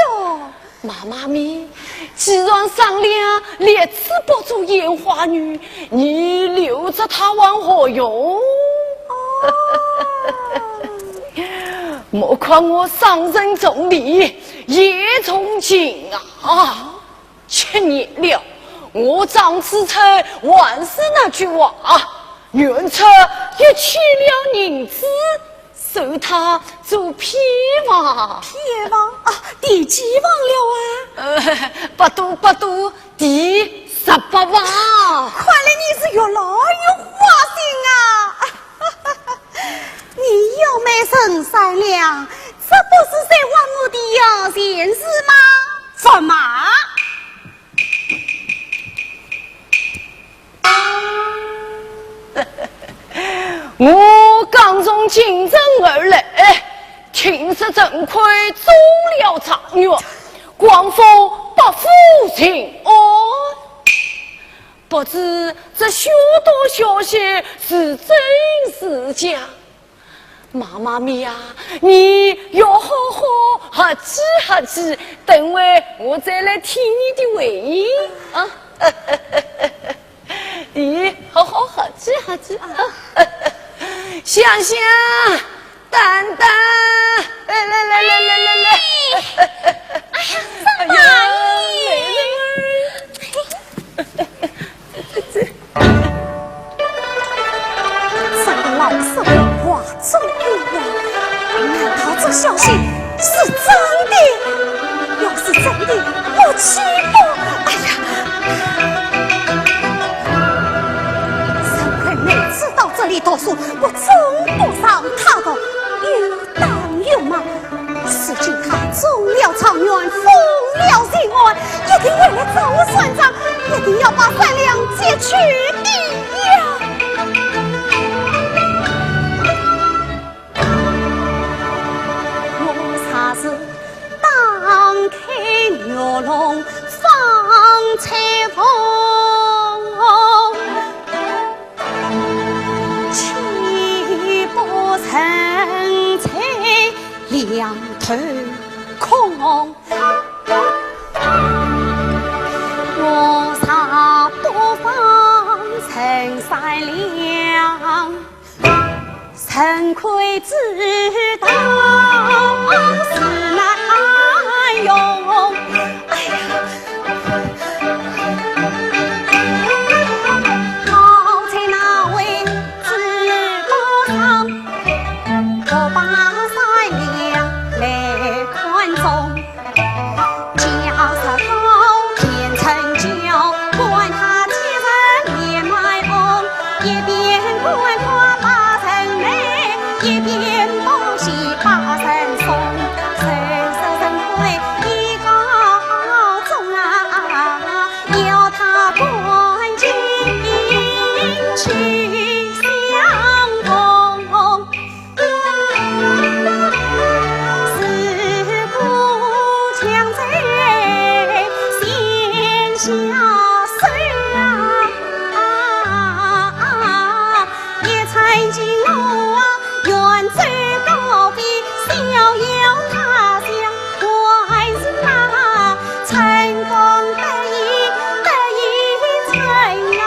哟。妈妈咪，既然商量立志不做烟花女，你留着她还何用？哦。莫看我商人重利，也重情啊。 七年了，我张子成还是那句话，愿出一千两银子，收她做偏房。偏房啊，第几房了啊？呃，不多不多，第十八房。看来你是越来越花心啊！ 你要买陈三娘，这不是在还我的洋钱是吗？怎么？我刚从京城而来，听说陈魁中了状元，官封百户巡按。 不知这小道消息是真是假？妈妈咪呀，你要好好客气客气，等会我再来听你的回音啊。咦，好好客气客气啊。香香，丹丹，来来来来来来来。哎呀，怎么了？哎呀，来来来。 这个老色鬼话中有话，难道这消息是真的？要是真的，我岂不……哎呀，沈坤每次到这里读书，我总不让他读，有 当有嘛，如今他中了状元，封了巡按，一定会来找我算账，一定要把三两借去的呀。我若是打开玉笼放春风， 岂不人财两头空？我若不放陈三两，沈坤知道是难容。哎呀， 好在那位知府上，我把三两来看中。假使高见成就，管他几十年卖翁，一边管他把人卖，一边报喜把人送。谁说沈坤一高中啊， 要他赶紧去相逢。自古强者先下手啊，也曾经我远走高飞，逍遥他乡，还是那 春风得意得意春啊，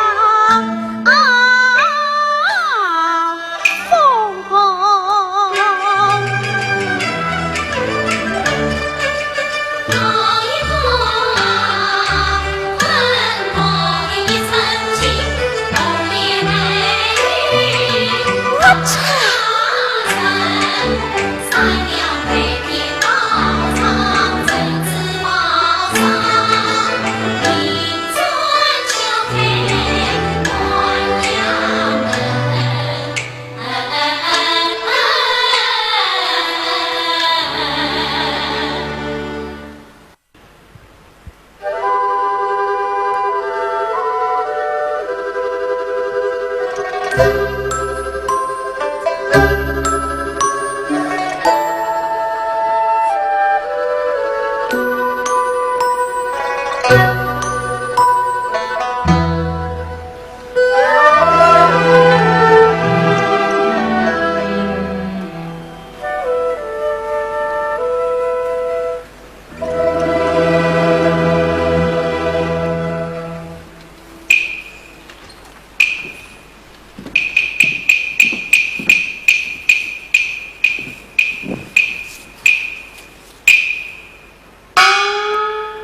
啊，风。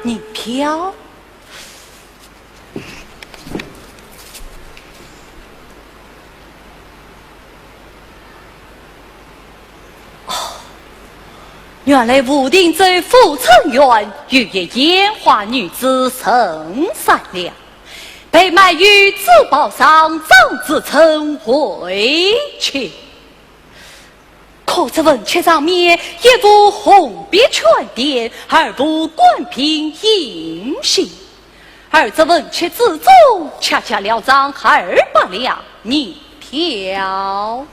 银票？ 哦，原来武定州府城县有一烟花女子陈三两，被卖于珠宝商张子成为妻。可这文契上面一副红笔圈点，二副官凭印信。 而这文契之中，恰恰了张二百两银票。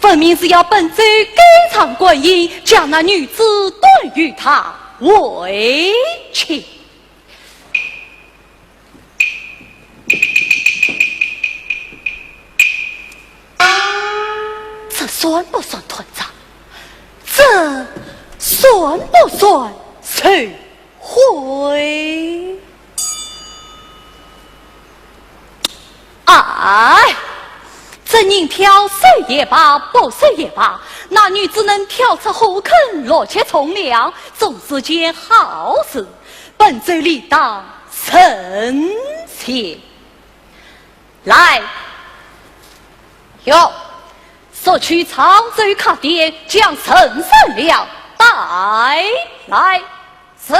分明是要本州监察官人将那女子断于他为妻。这算不算断账？这算不算受贿？哎，这人挑瘦也罢，不瘦也罢，那女子能挑出火坑，落脚从良，总是件好事。本州理当成全。 来，哟，速去常州客店，将陈三两带来。是。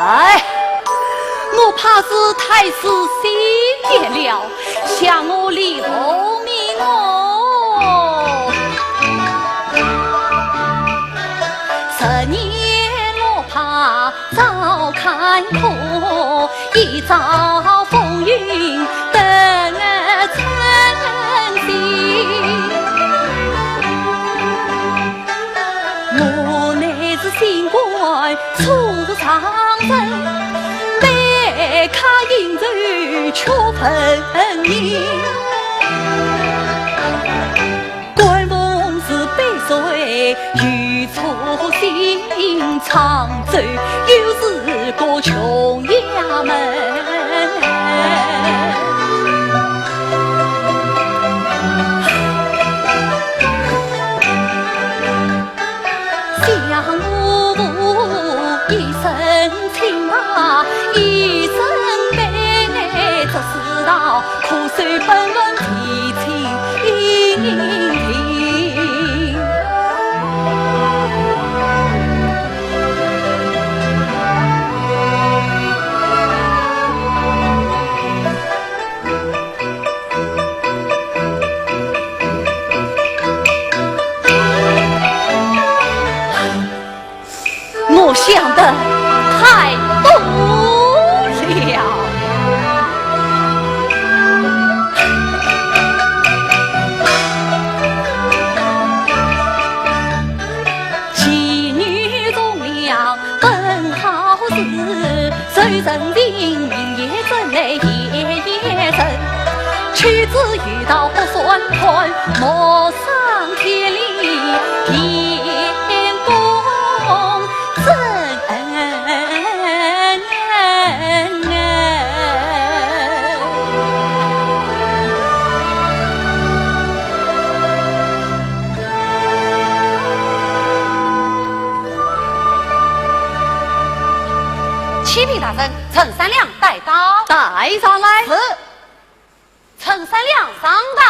哎，我怕是太失心眼了，想我李无名哦。我想的太多了。启禀大人，陈三两带到。带上来。是。 陈三两上堂。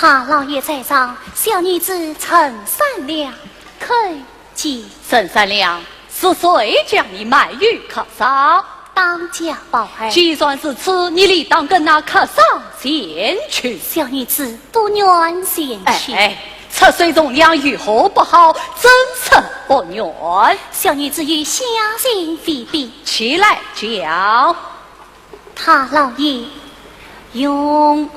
大老爷在上，小女子陈三两叩见。陈三两，是谁将你卖与客商？当家宝二。既然如此，你理当跟那客商前去。小女子不愿前去。哎，哎，出水从良有何不好？怎生不愿？小女子有下情未毕。且来讲。 大老爷，容禀。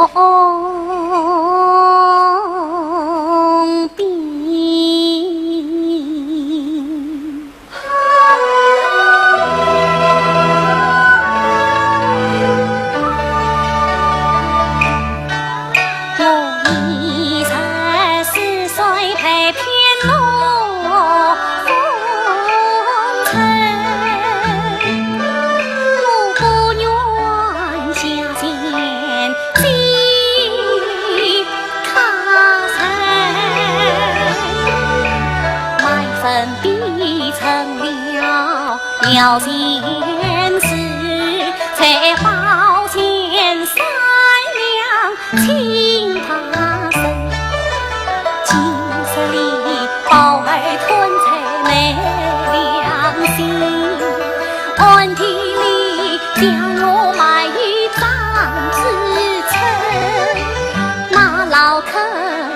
我已三十四岁，被骗落风尘。 我不愿下贱寄他人，卖身必成了摇钱树，才保全三两 清白身。今日里宝二吞菜没良心，暗地里将我卖与张子成。那老客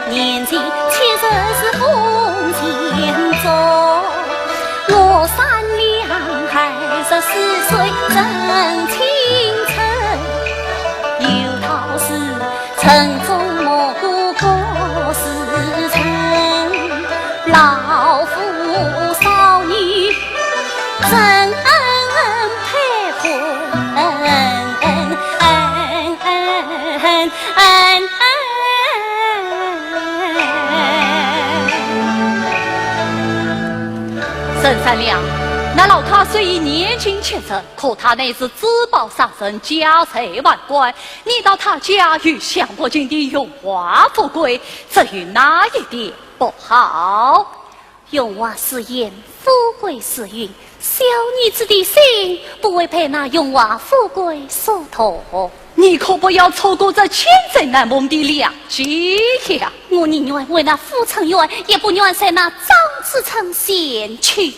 年纪七十是风前中，我三两二十四岁正青春，有道是 城中蘑菇各自成，老夫少女怎配婚？陈三两，那老客虽已年近七十，可他乃是珠宝商人，家财万贯， 你道他家有享不尽的荣华富贵，这有哪一点不好？荣华似烟，富贵似云，小女子的心不会被那荣华富贵所动。你可不要错过这千载难逢的良机呀！我宁愿为那傅春元，也不愿随那张子成前去。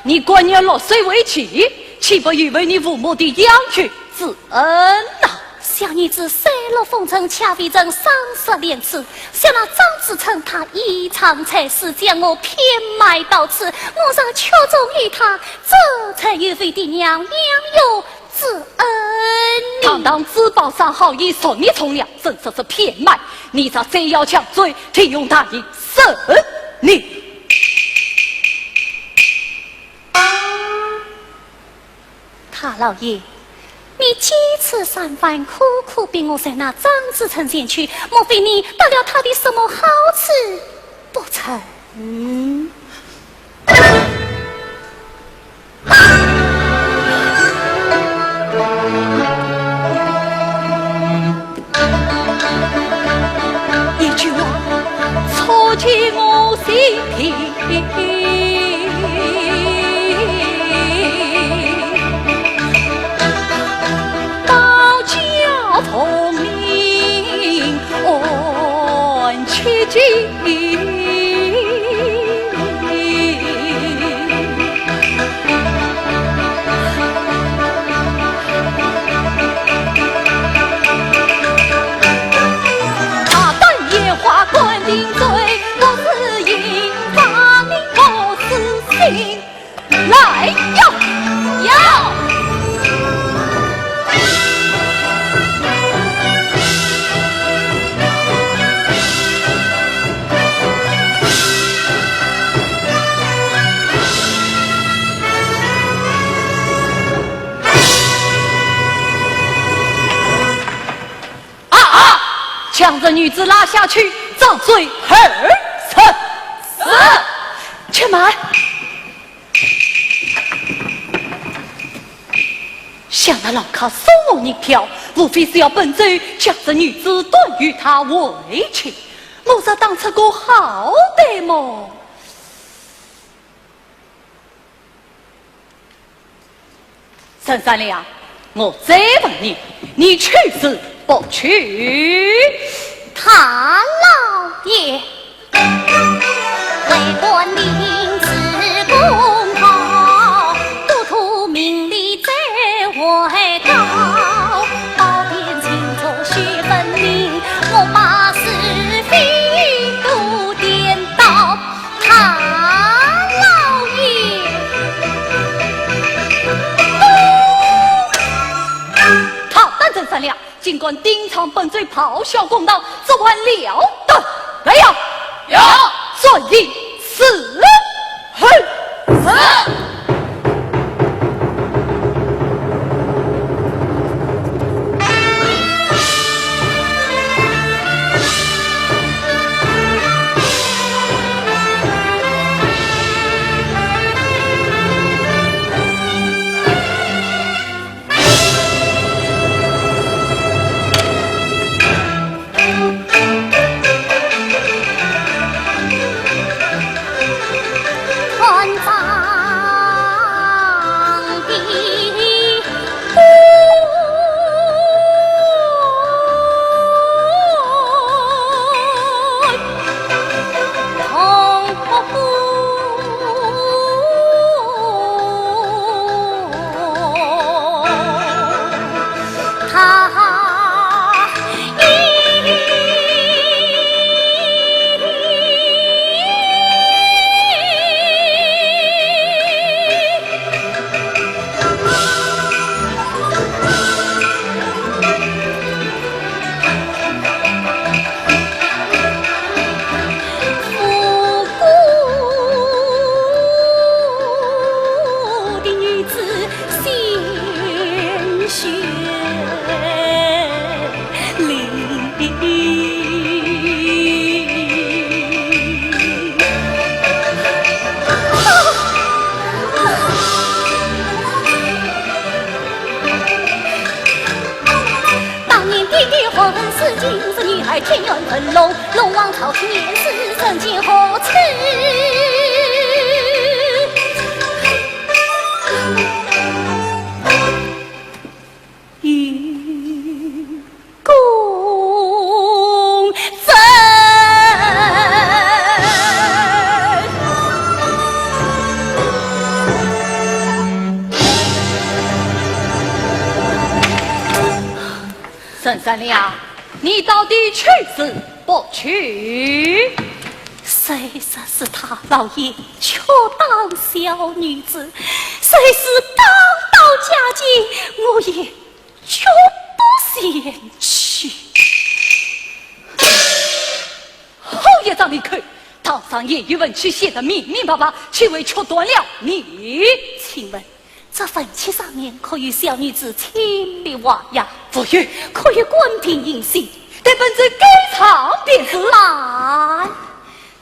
你甘愿落水为棋，岂不违背你父母的养育之恩呐？小女子虽落风尘，却未曾伤失廉耻。想那张子成，他一场差事将我骗卖到此，我若确中于他，这才有违爹娘养育之恩呢。堂堂珠宝商好意，说你从良，真说是骗卖。你这賊要将罪，听凭大人审理。 大老爷，你几次三番苦苦逼我随那张子成前去，莫非你得了他的什么好处不成？ 一句话，戳进我心底。保驾从命，安七境。 大胆烟花关定罪，我是银发，你我是心。来呀！呀！ 啊啊！将这女子拉下去，杖罪二十。是。且慢。 想那老客送我银票，无非是要本奏将这女子断与他为妻，我若当出个好歹么？陈三两，我再问你，你去是不去？大老爷。为官领旨公道，都督命令在外高，包庇群众须分明，我把是非都颠倒。大老爷。好，当真善良。 竟敢顶撞本奏，咆哮公堂，这还了得？来呀！有！传令伺候。是。 当年爹爹还是今日女儿，天愿分龙，龙王朝廷年世，人间何处？与公争。 沈善良，你到底去是不去？虽说是大老爷却当小女子，虽是刚到嘉靖，我也绝不前去。好一张利口，堂上也有文契写得明明白白，岂会曲断了你？请问 这文契上面可有小女子亲笔画押？无有。可有官凭印信？待本奏盖上便是。慢！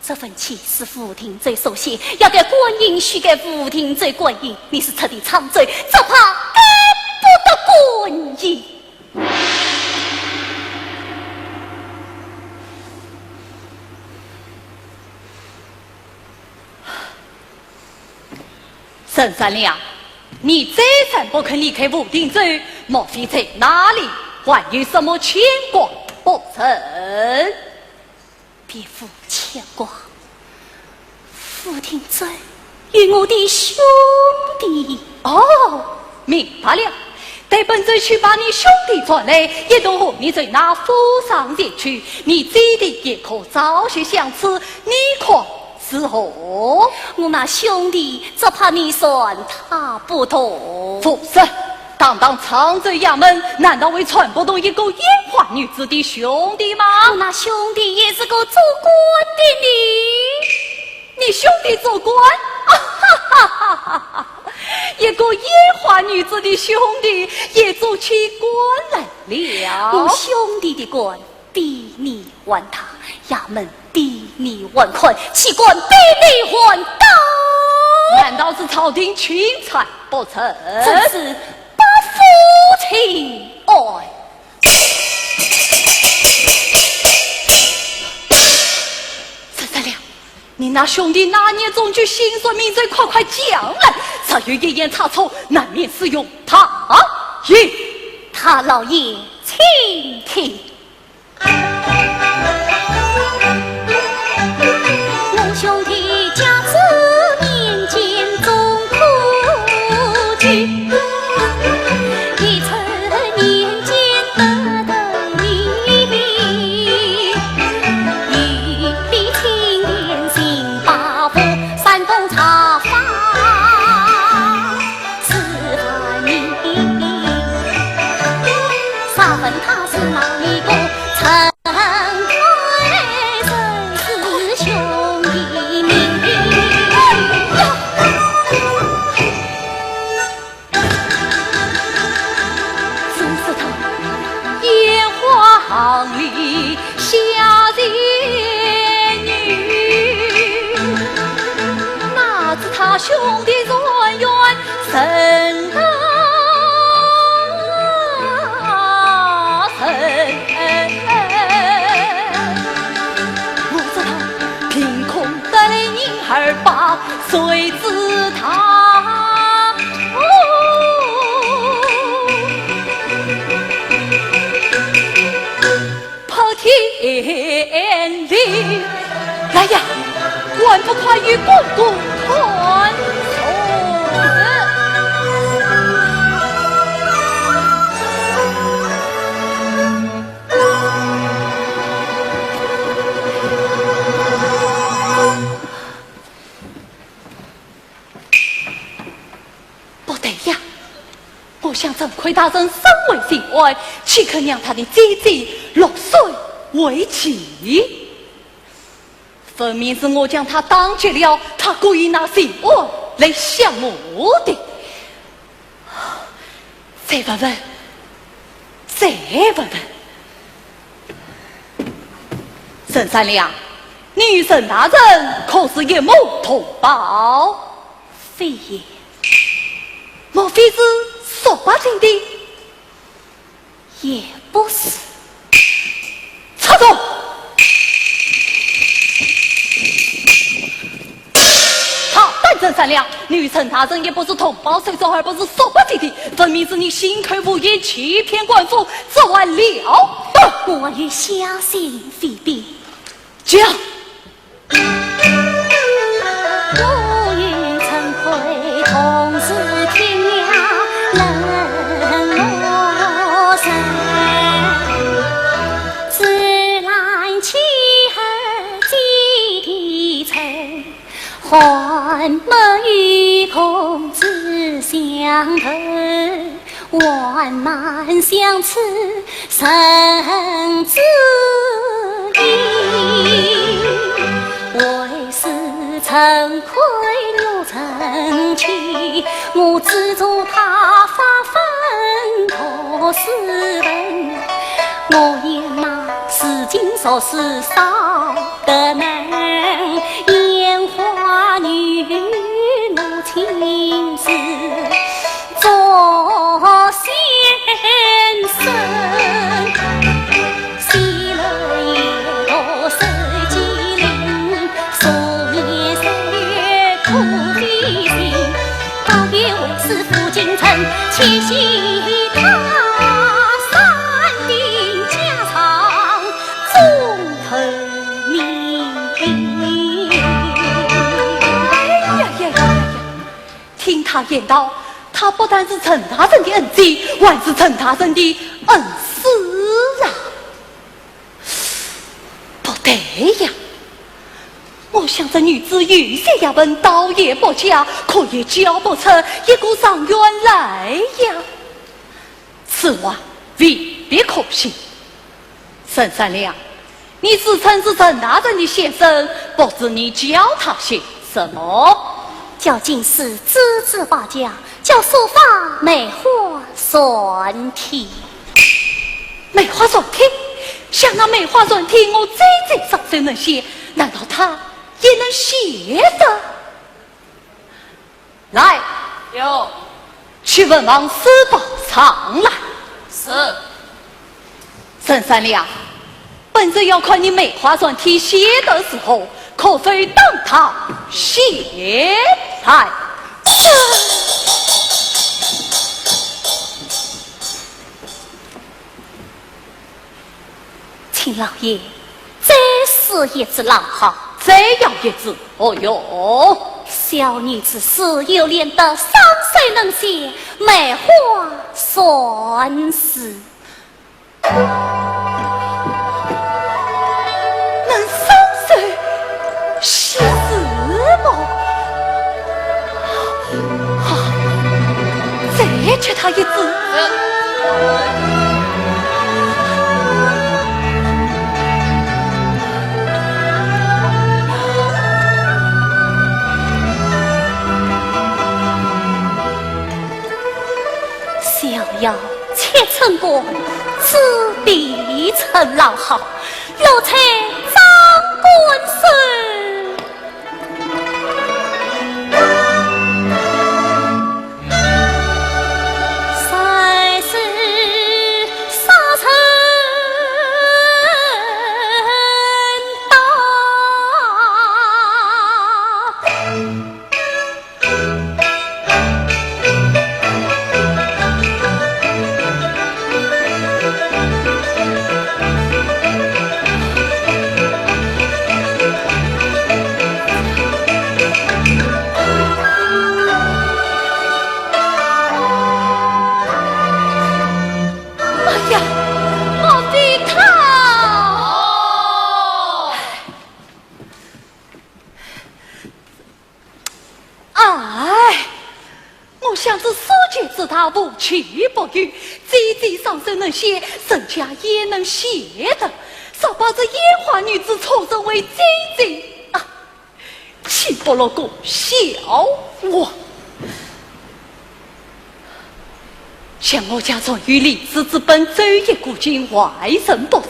这文契是吴廷纣所写，要盖官印须盖吴廷纣官印，你是出的钦奏，只怕盖不得官印。 沈善良，你再三不肯离开吴廷纣，莫非在那里还有什么牵挂不成？别无牵挂，吴廷纣与我的兄弟。哦，明白了。待本奏去把你兄弟传来，一同和你在那府上前去。你姐弟也可朝夕相处，你看 如何？我那兄弟只怕你算他不同。不是，堂堂常州衙门，难道会传不动一个烟花女子的兄弟吗？我那兄弟也是个做官的呢。你兄弟做官？哈哈哈哈哈！一个烟花女子的兄弟也做起官来了。我兄弟的官 比你还大，衙门比你还宽，岂敢比你还高？难道是朝廷钦差不成？真是不服气！哎，沈善良，你那兄弟那年中举行说明奏，快快讲来，若有一言差错，难免适用大刑。大老爷，请听。沈大人，我知道，凭空得来人而罢，谁知他，哦，破天地。来呀，还不快与公公看不对呀，我想陈魁大人身为县官，岂肯让他的姐姐落水为妻？分明是我将他打劫了，他故意拿县官来吓我的。再问问，再问问。沈善良，你与沈大人可是一母同胞？ 非也。莫非是叔伯姐弟？也不是。插手！好，胆真善良，你与沈大人也不是同胞手足，而不是叔伯姐弟，分明是你信口胡言，欺骗官府，这还了得？我与小姐非比。讲！ 我与陈魁同是天涯人和人，自然妻儿姐弟情，还没有空子相投。 万难相处成知音。为是陈魁我成亲，我资助他发奋读书文。我言嘛，如今读书少得难，烟花女我亲自 做先生。喜乐夜读手机铃，素面谁可比肩？高高为师赴京城，且喜他山顶家常中透明。哎呀呀呀呀！ 听他言道，他不但是陈大人的恩姐，还是陈大人的恩师啊。不对呀，我想这女子有些学问，倒也不假，可也教不出一个状元来呀。 此话未必可信。沈善良，你自称是陈大人的先生，不知你教他些什么？教经书，支子百家，教书法、梅花篆帖。梅花篆帖？想那梅花篆帖，我最最熟手能写，难道他也能写得？ 来，有。去问王师伯上来。是。沈善良，本是要看你梅花篆帖写得如何，可否当堂现来？是。请老爷再试一次，老好。再要一次。 哦哟，小女子自幼练得双手能写梅花篆字。能双手写字么？好，再给他一次。 逍遥且春光，此地春老好，落采张官手。想这世界之大，无奇不有，姐姐上身能写，人家也能写得，少把这烟花女子错认为姐姐啊，岂不落个笑话？想我家传与李氏之本《周易古今》，外人不知，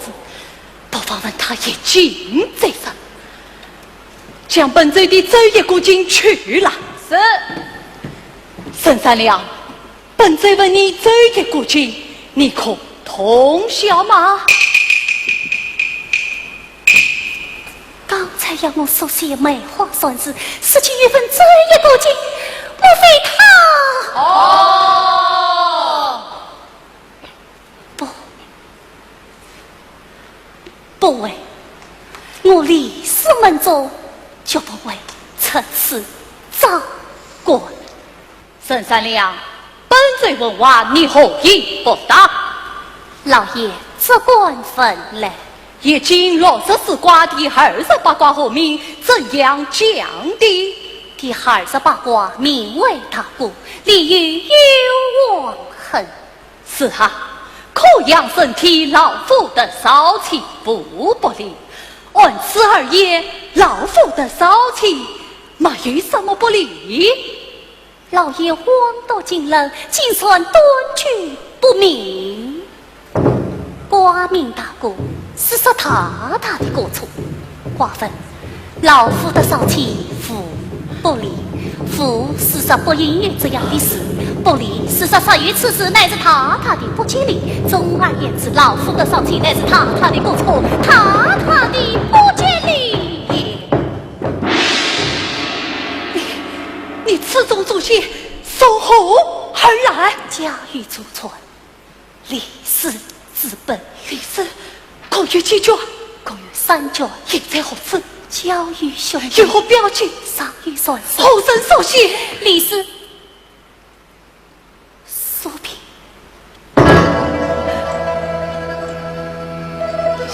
不妨问他一经再审，将本周的《周易古今》取来。是。沈善良，本周问你《周易古今》，你可通晓吗？刚才要我书写梅花篆字，如今又问《周易古今》，莫非他……哦。不，不会，我李氏门中绝不会出此渣官。 沈善良，本周问话，你何以不答？老爷，这官问来。易经六十四卦的二十八卦和名，怎样讲的？第二十八卦名为大过，里有幽王亨。是啊，可养生体，老夫得少气，无不利。按此而言，老夫得少气，没有什么不利。 老爷枉读经纶，竟然断句不明。卦名大过，是说大大的过错。卦问：老夫得少气，无不利。无是说不应有这样的事，不利是说所有此事乃是大大的不吉利。总而言之，老夫得少气乃是大大的过错，大大的不吉利也。 你，你此中注解从何而来？交与祖传，李氏之本。李氏共有几卷？共有三卷。印在何处？交与兄弟。有何标记？尚未传授。何人所写？李氏。 说明。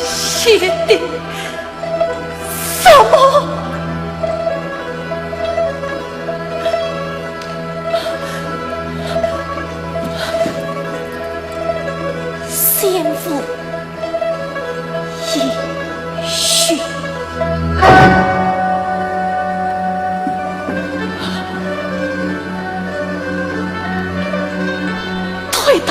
写的什么？先父 已去。退堂。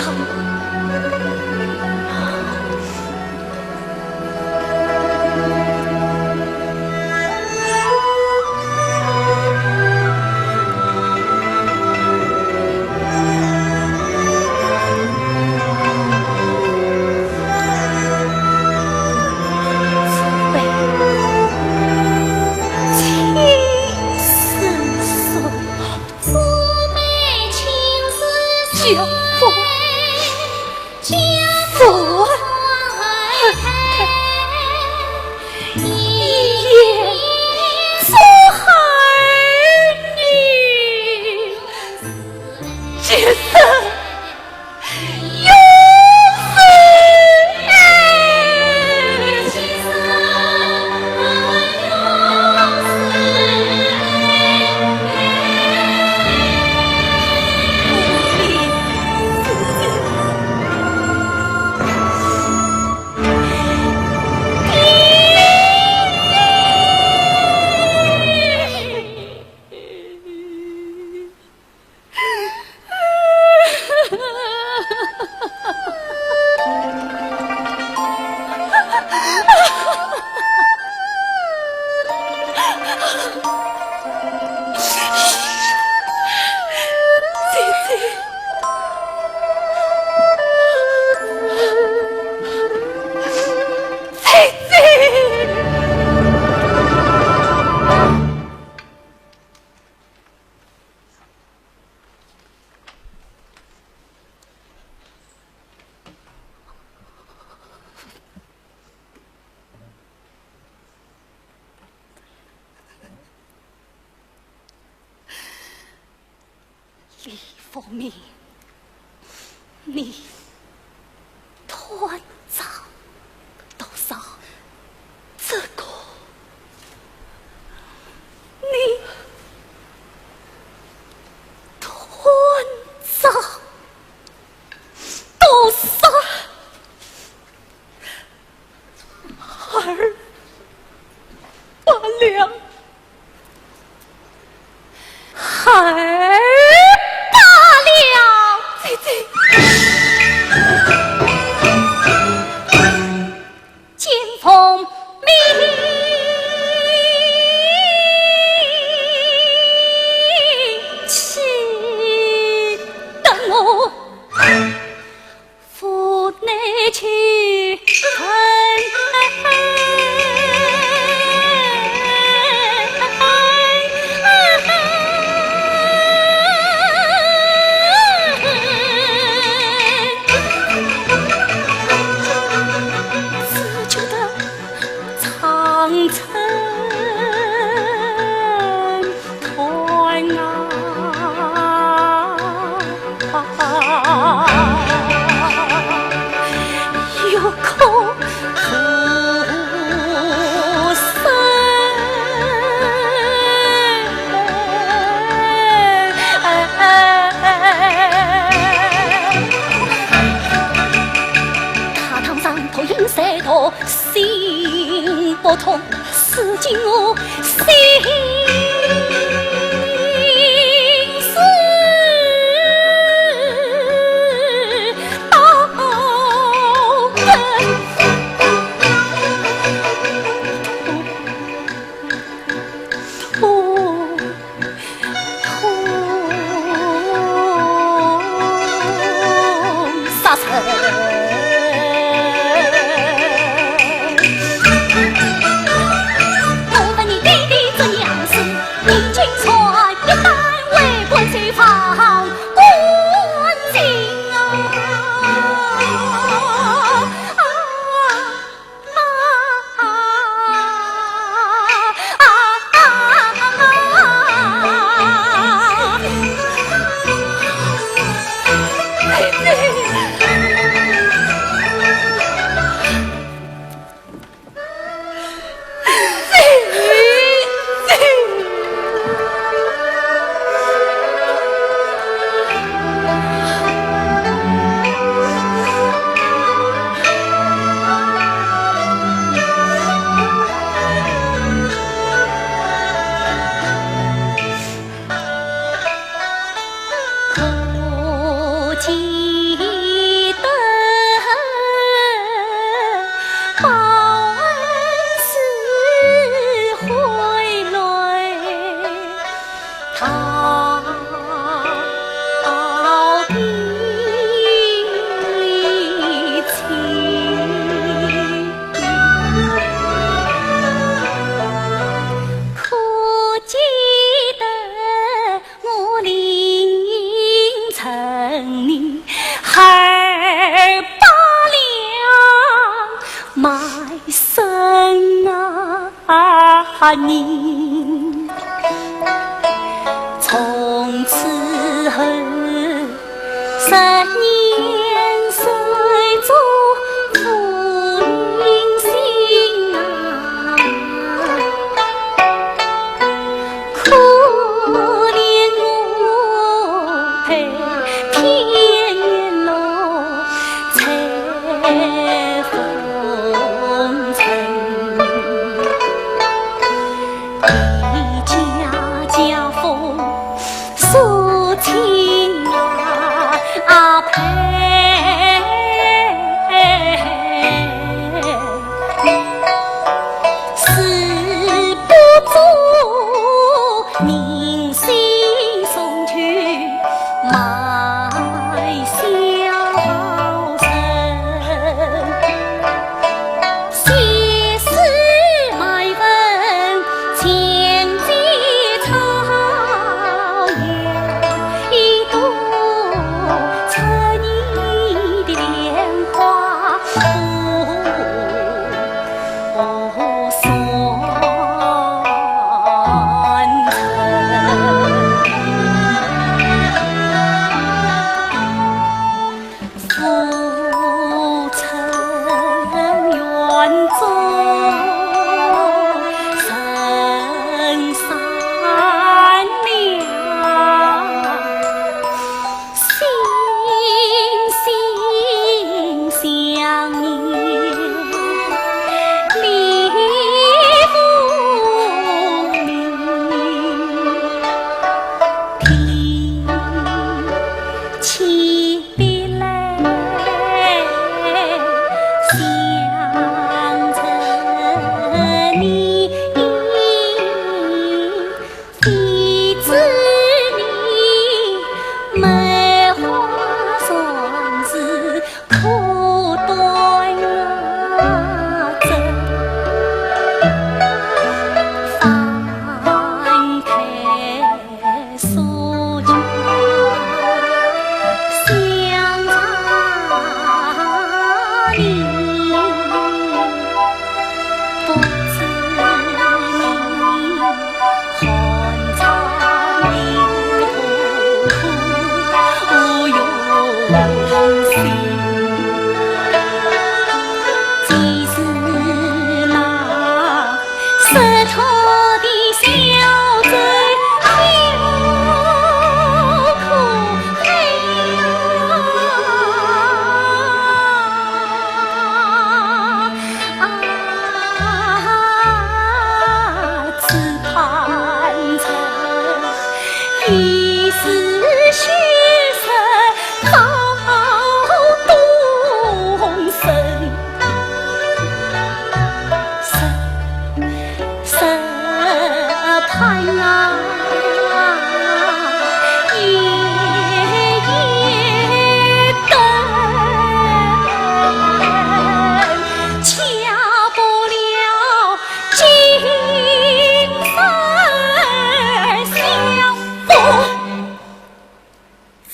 姐姐，姐姐。 李福明，你断章，多少这个，你断痛，撕尽我心事刀割。痛，痛杀人。 我问你爹爹做娘子，你竟穿一单为官受访官情啊！啊，啊，啊，啊，啊。可记得报恩时回来，逃避亲。可记得 我临城里二百两卖身啊银。从此后十年守做负心啊。 可怜我被骗了财风尘，一家家风俗情啊，啊，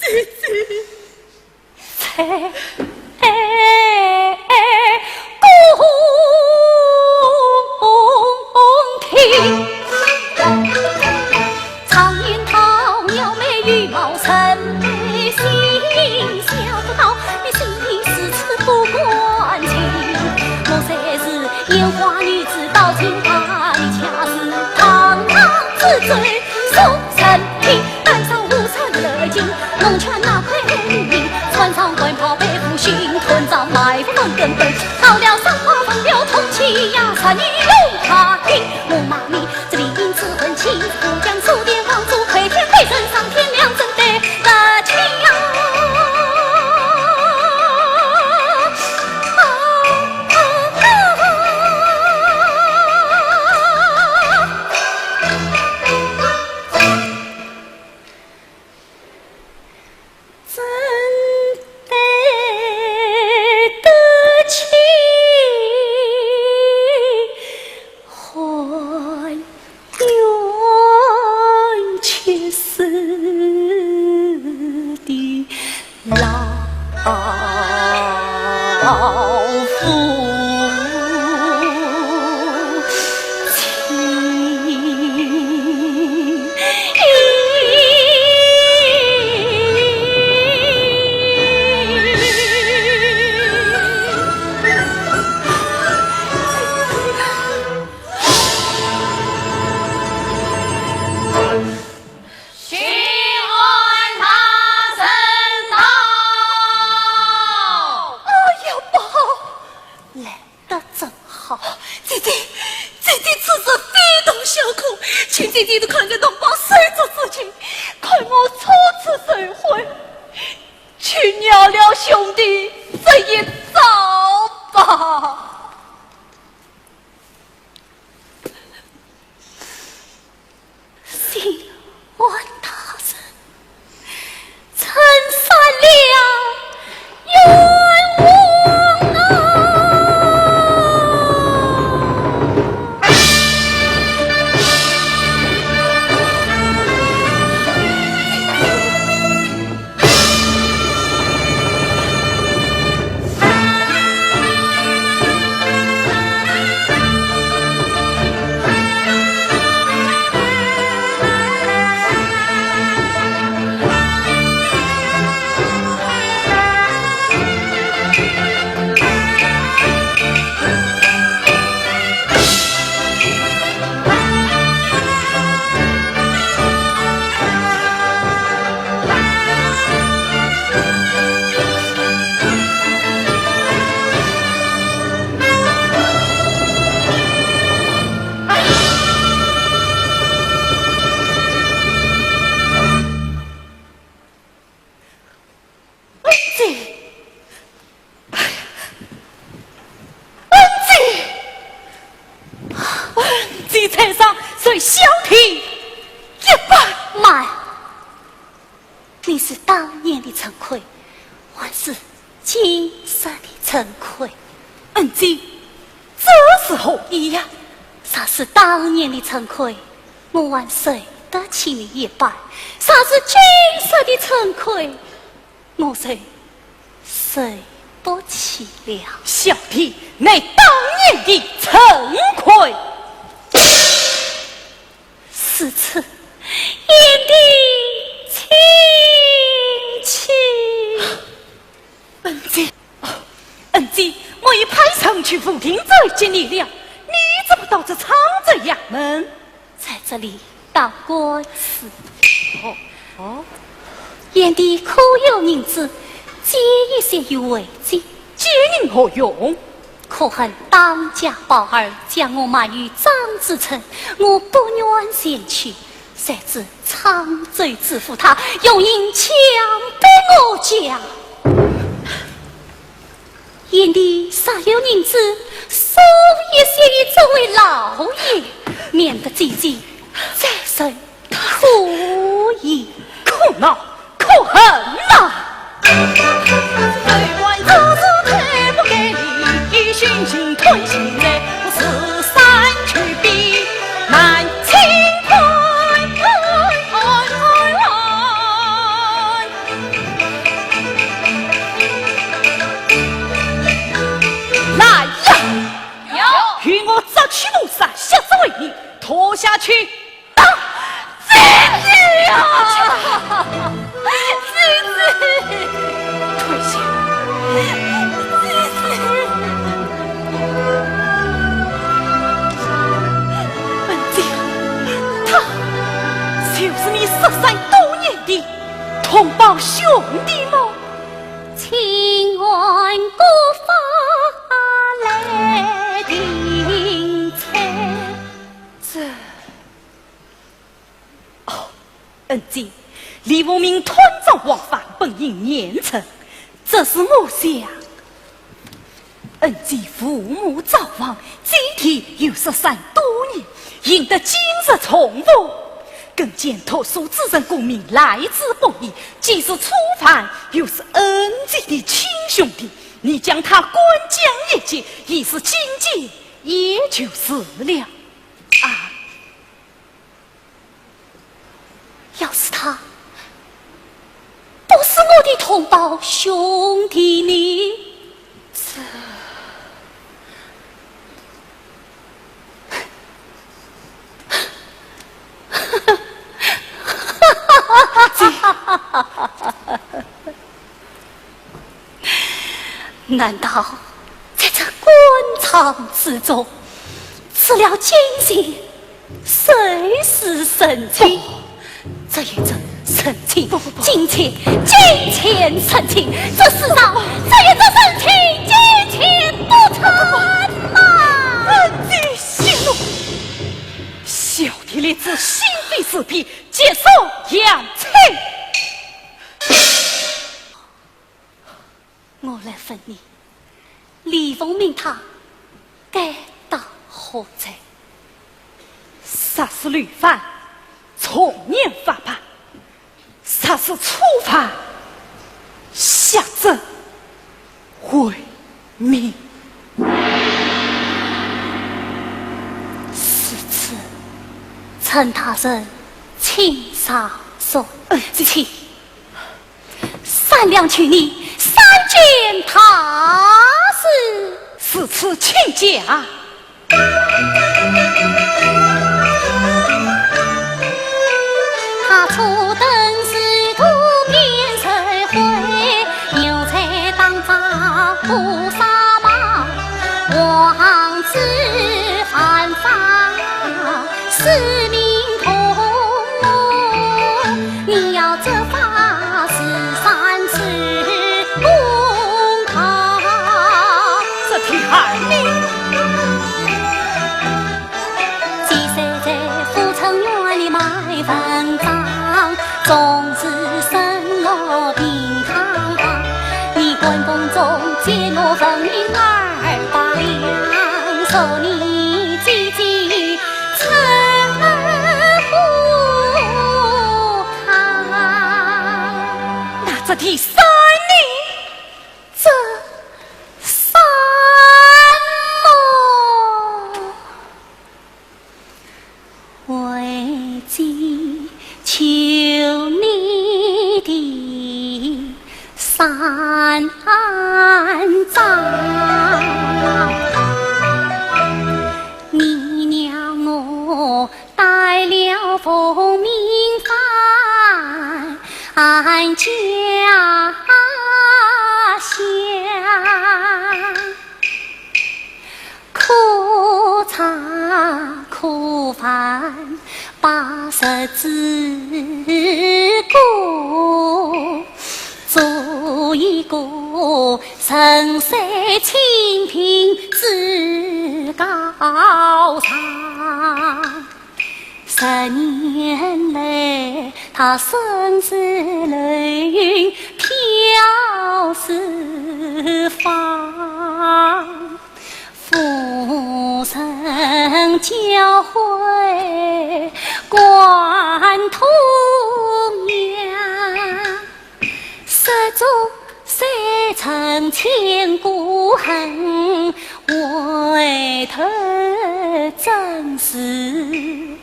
在公厅。常言道，描眉玉貌人美心，想不到你心里如此不干净。我虽是烟花女子，倒请把你恰似堂堂之尊，宋承宗。 半晌无声的金，龙泉那块明，穿上官袍背负心，吞上埋伏本根本，到了三化分流通气呀，杀你龙他定。我骂你这里因此混气，不讲数典王祖，亏天亏人上天良政得得气呀。啊啊啊！ 怎对得起还愿前世的老夫 请安大人到。哎呀，不好！来得正好。姐姐，姐姐，此事非同小可，请姐姐看在同胞手足之情，看我初次受婚，去饶了兄弟这一遭吧。 请安大人，承受了冤枉啊！恩姐，哎呀，恩姐，恩姐在上，随小弟一拜。慢，你是当年的陈魁，还是今日的陈魁？恩姐，这是何意呀？若是当年的陈魁， 我还受得起你一拜，若是今日的陈魁，我就受不起了。小弟乃当年的陈魁。如此，贤弟请起。 恩姐，哦，恩姐，我已派人去武亭追击你了，你怎么到这沧州衙门？在这里打官司。哦，哦。贤弟可有银子，借一些与为借。借银何用？可恨当家宝二将我卖与张子成，我不愿前去，谁知沧州知府他用银强逼我讲。 贤弟若有银子，送一些与这位老爷，免得姐姐再受苦矣。可恼，可恨呐！去。啊，姐姐呀！姐姐！退下！姐姐！文静，他就是你失散多年的同胞兄弟吗？请安国法来定罪。这……哦，恩姐，李凤鸣贪赃枉法，本应严惩，这是我想。恩姐父母早亡，祭奠又失散多年，幸得今日重逢。更见读书之人功名来之不易，既是初犯，又是恩姐的亲兄弟，你将他关将一劫，以示警戒，也就是了。啊，要是他不是我的同胞兄弟呢？这……难道在这官场之中，除了奸情，谁是人情？不，只有这人情，不，不，不。金钱，金钱人情，这世上只有这人情，金钱不成吗？恩姐息怒，小弟立志心怀慈悲，结束阳春。我来问你，李凤鸣他该打何罪？杀死累犯，从严发办；杀死初犯，下者为民。如此，请大人请上诉。嗯，请。 三两去你三件大事。如此请讲。他初登仕途变社会，又在当朝不撒忙，王子犯法， 使命同，你要执法是三次公堂。这天儿呢？几岁在富春园里卖文章，从此生活平坦。你官风中见我文明二百两，说你姐姐 那这第三呢？这三么？为姐求你的三桩。你让我 带了凤鸣返家乡，苦茶苦饭把日子过，做一个 人世清贫之高尚。十年来，他身世流云飘四方，夫人教诲贯童年。 手中三寸千古恨，回头正是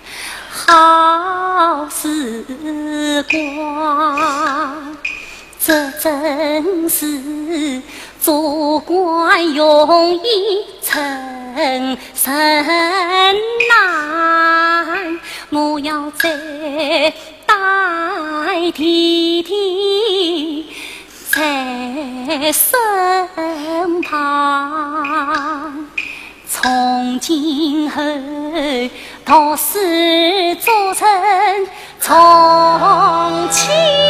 好时光。这真是做官容易称人难。我要再带弟弟在身旁，从今后读书做人重情。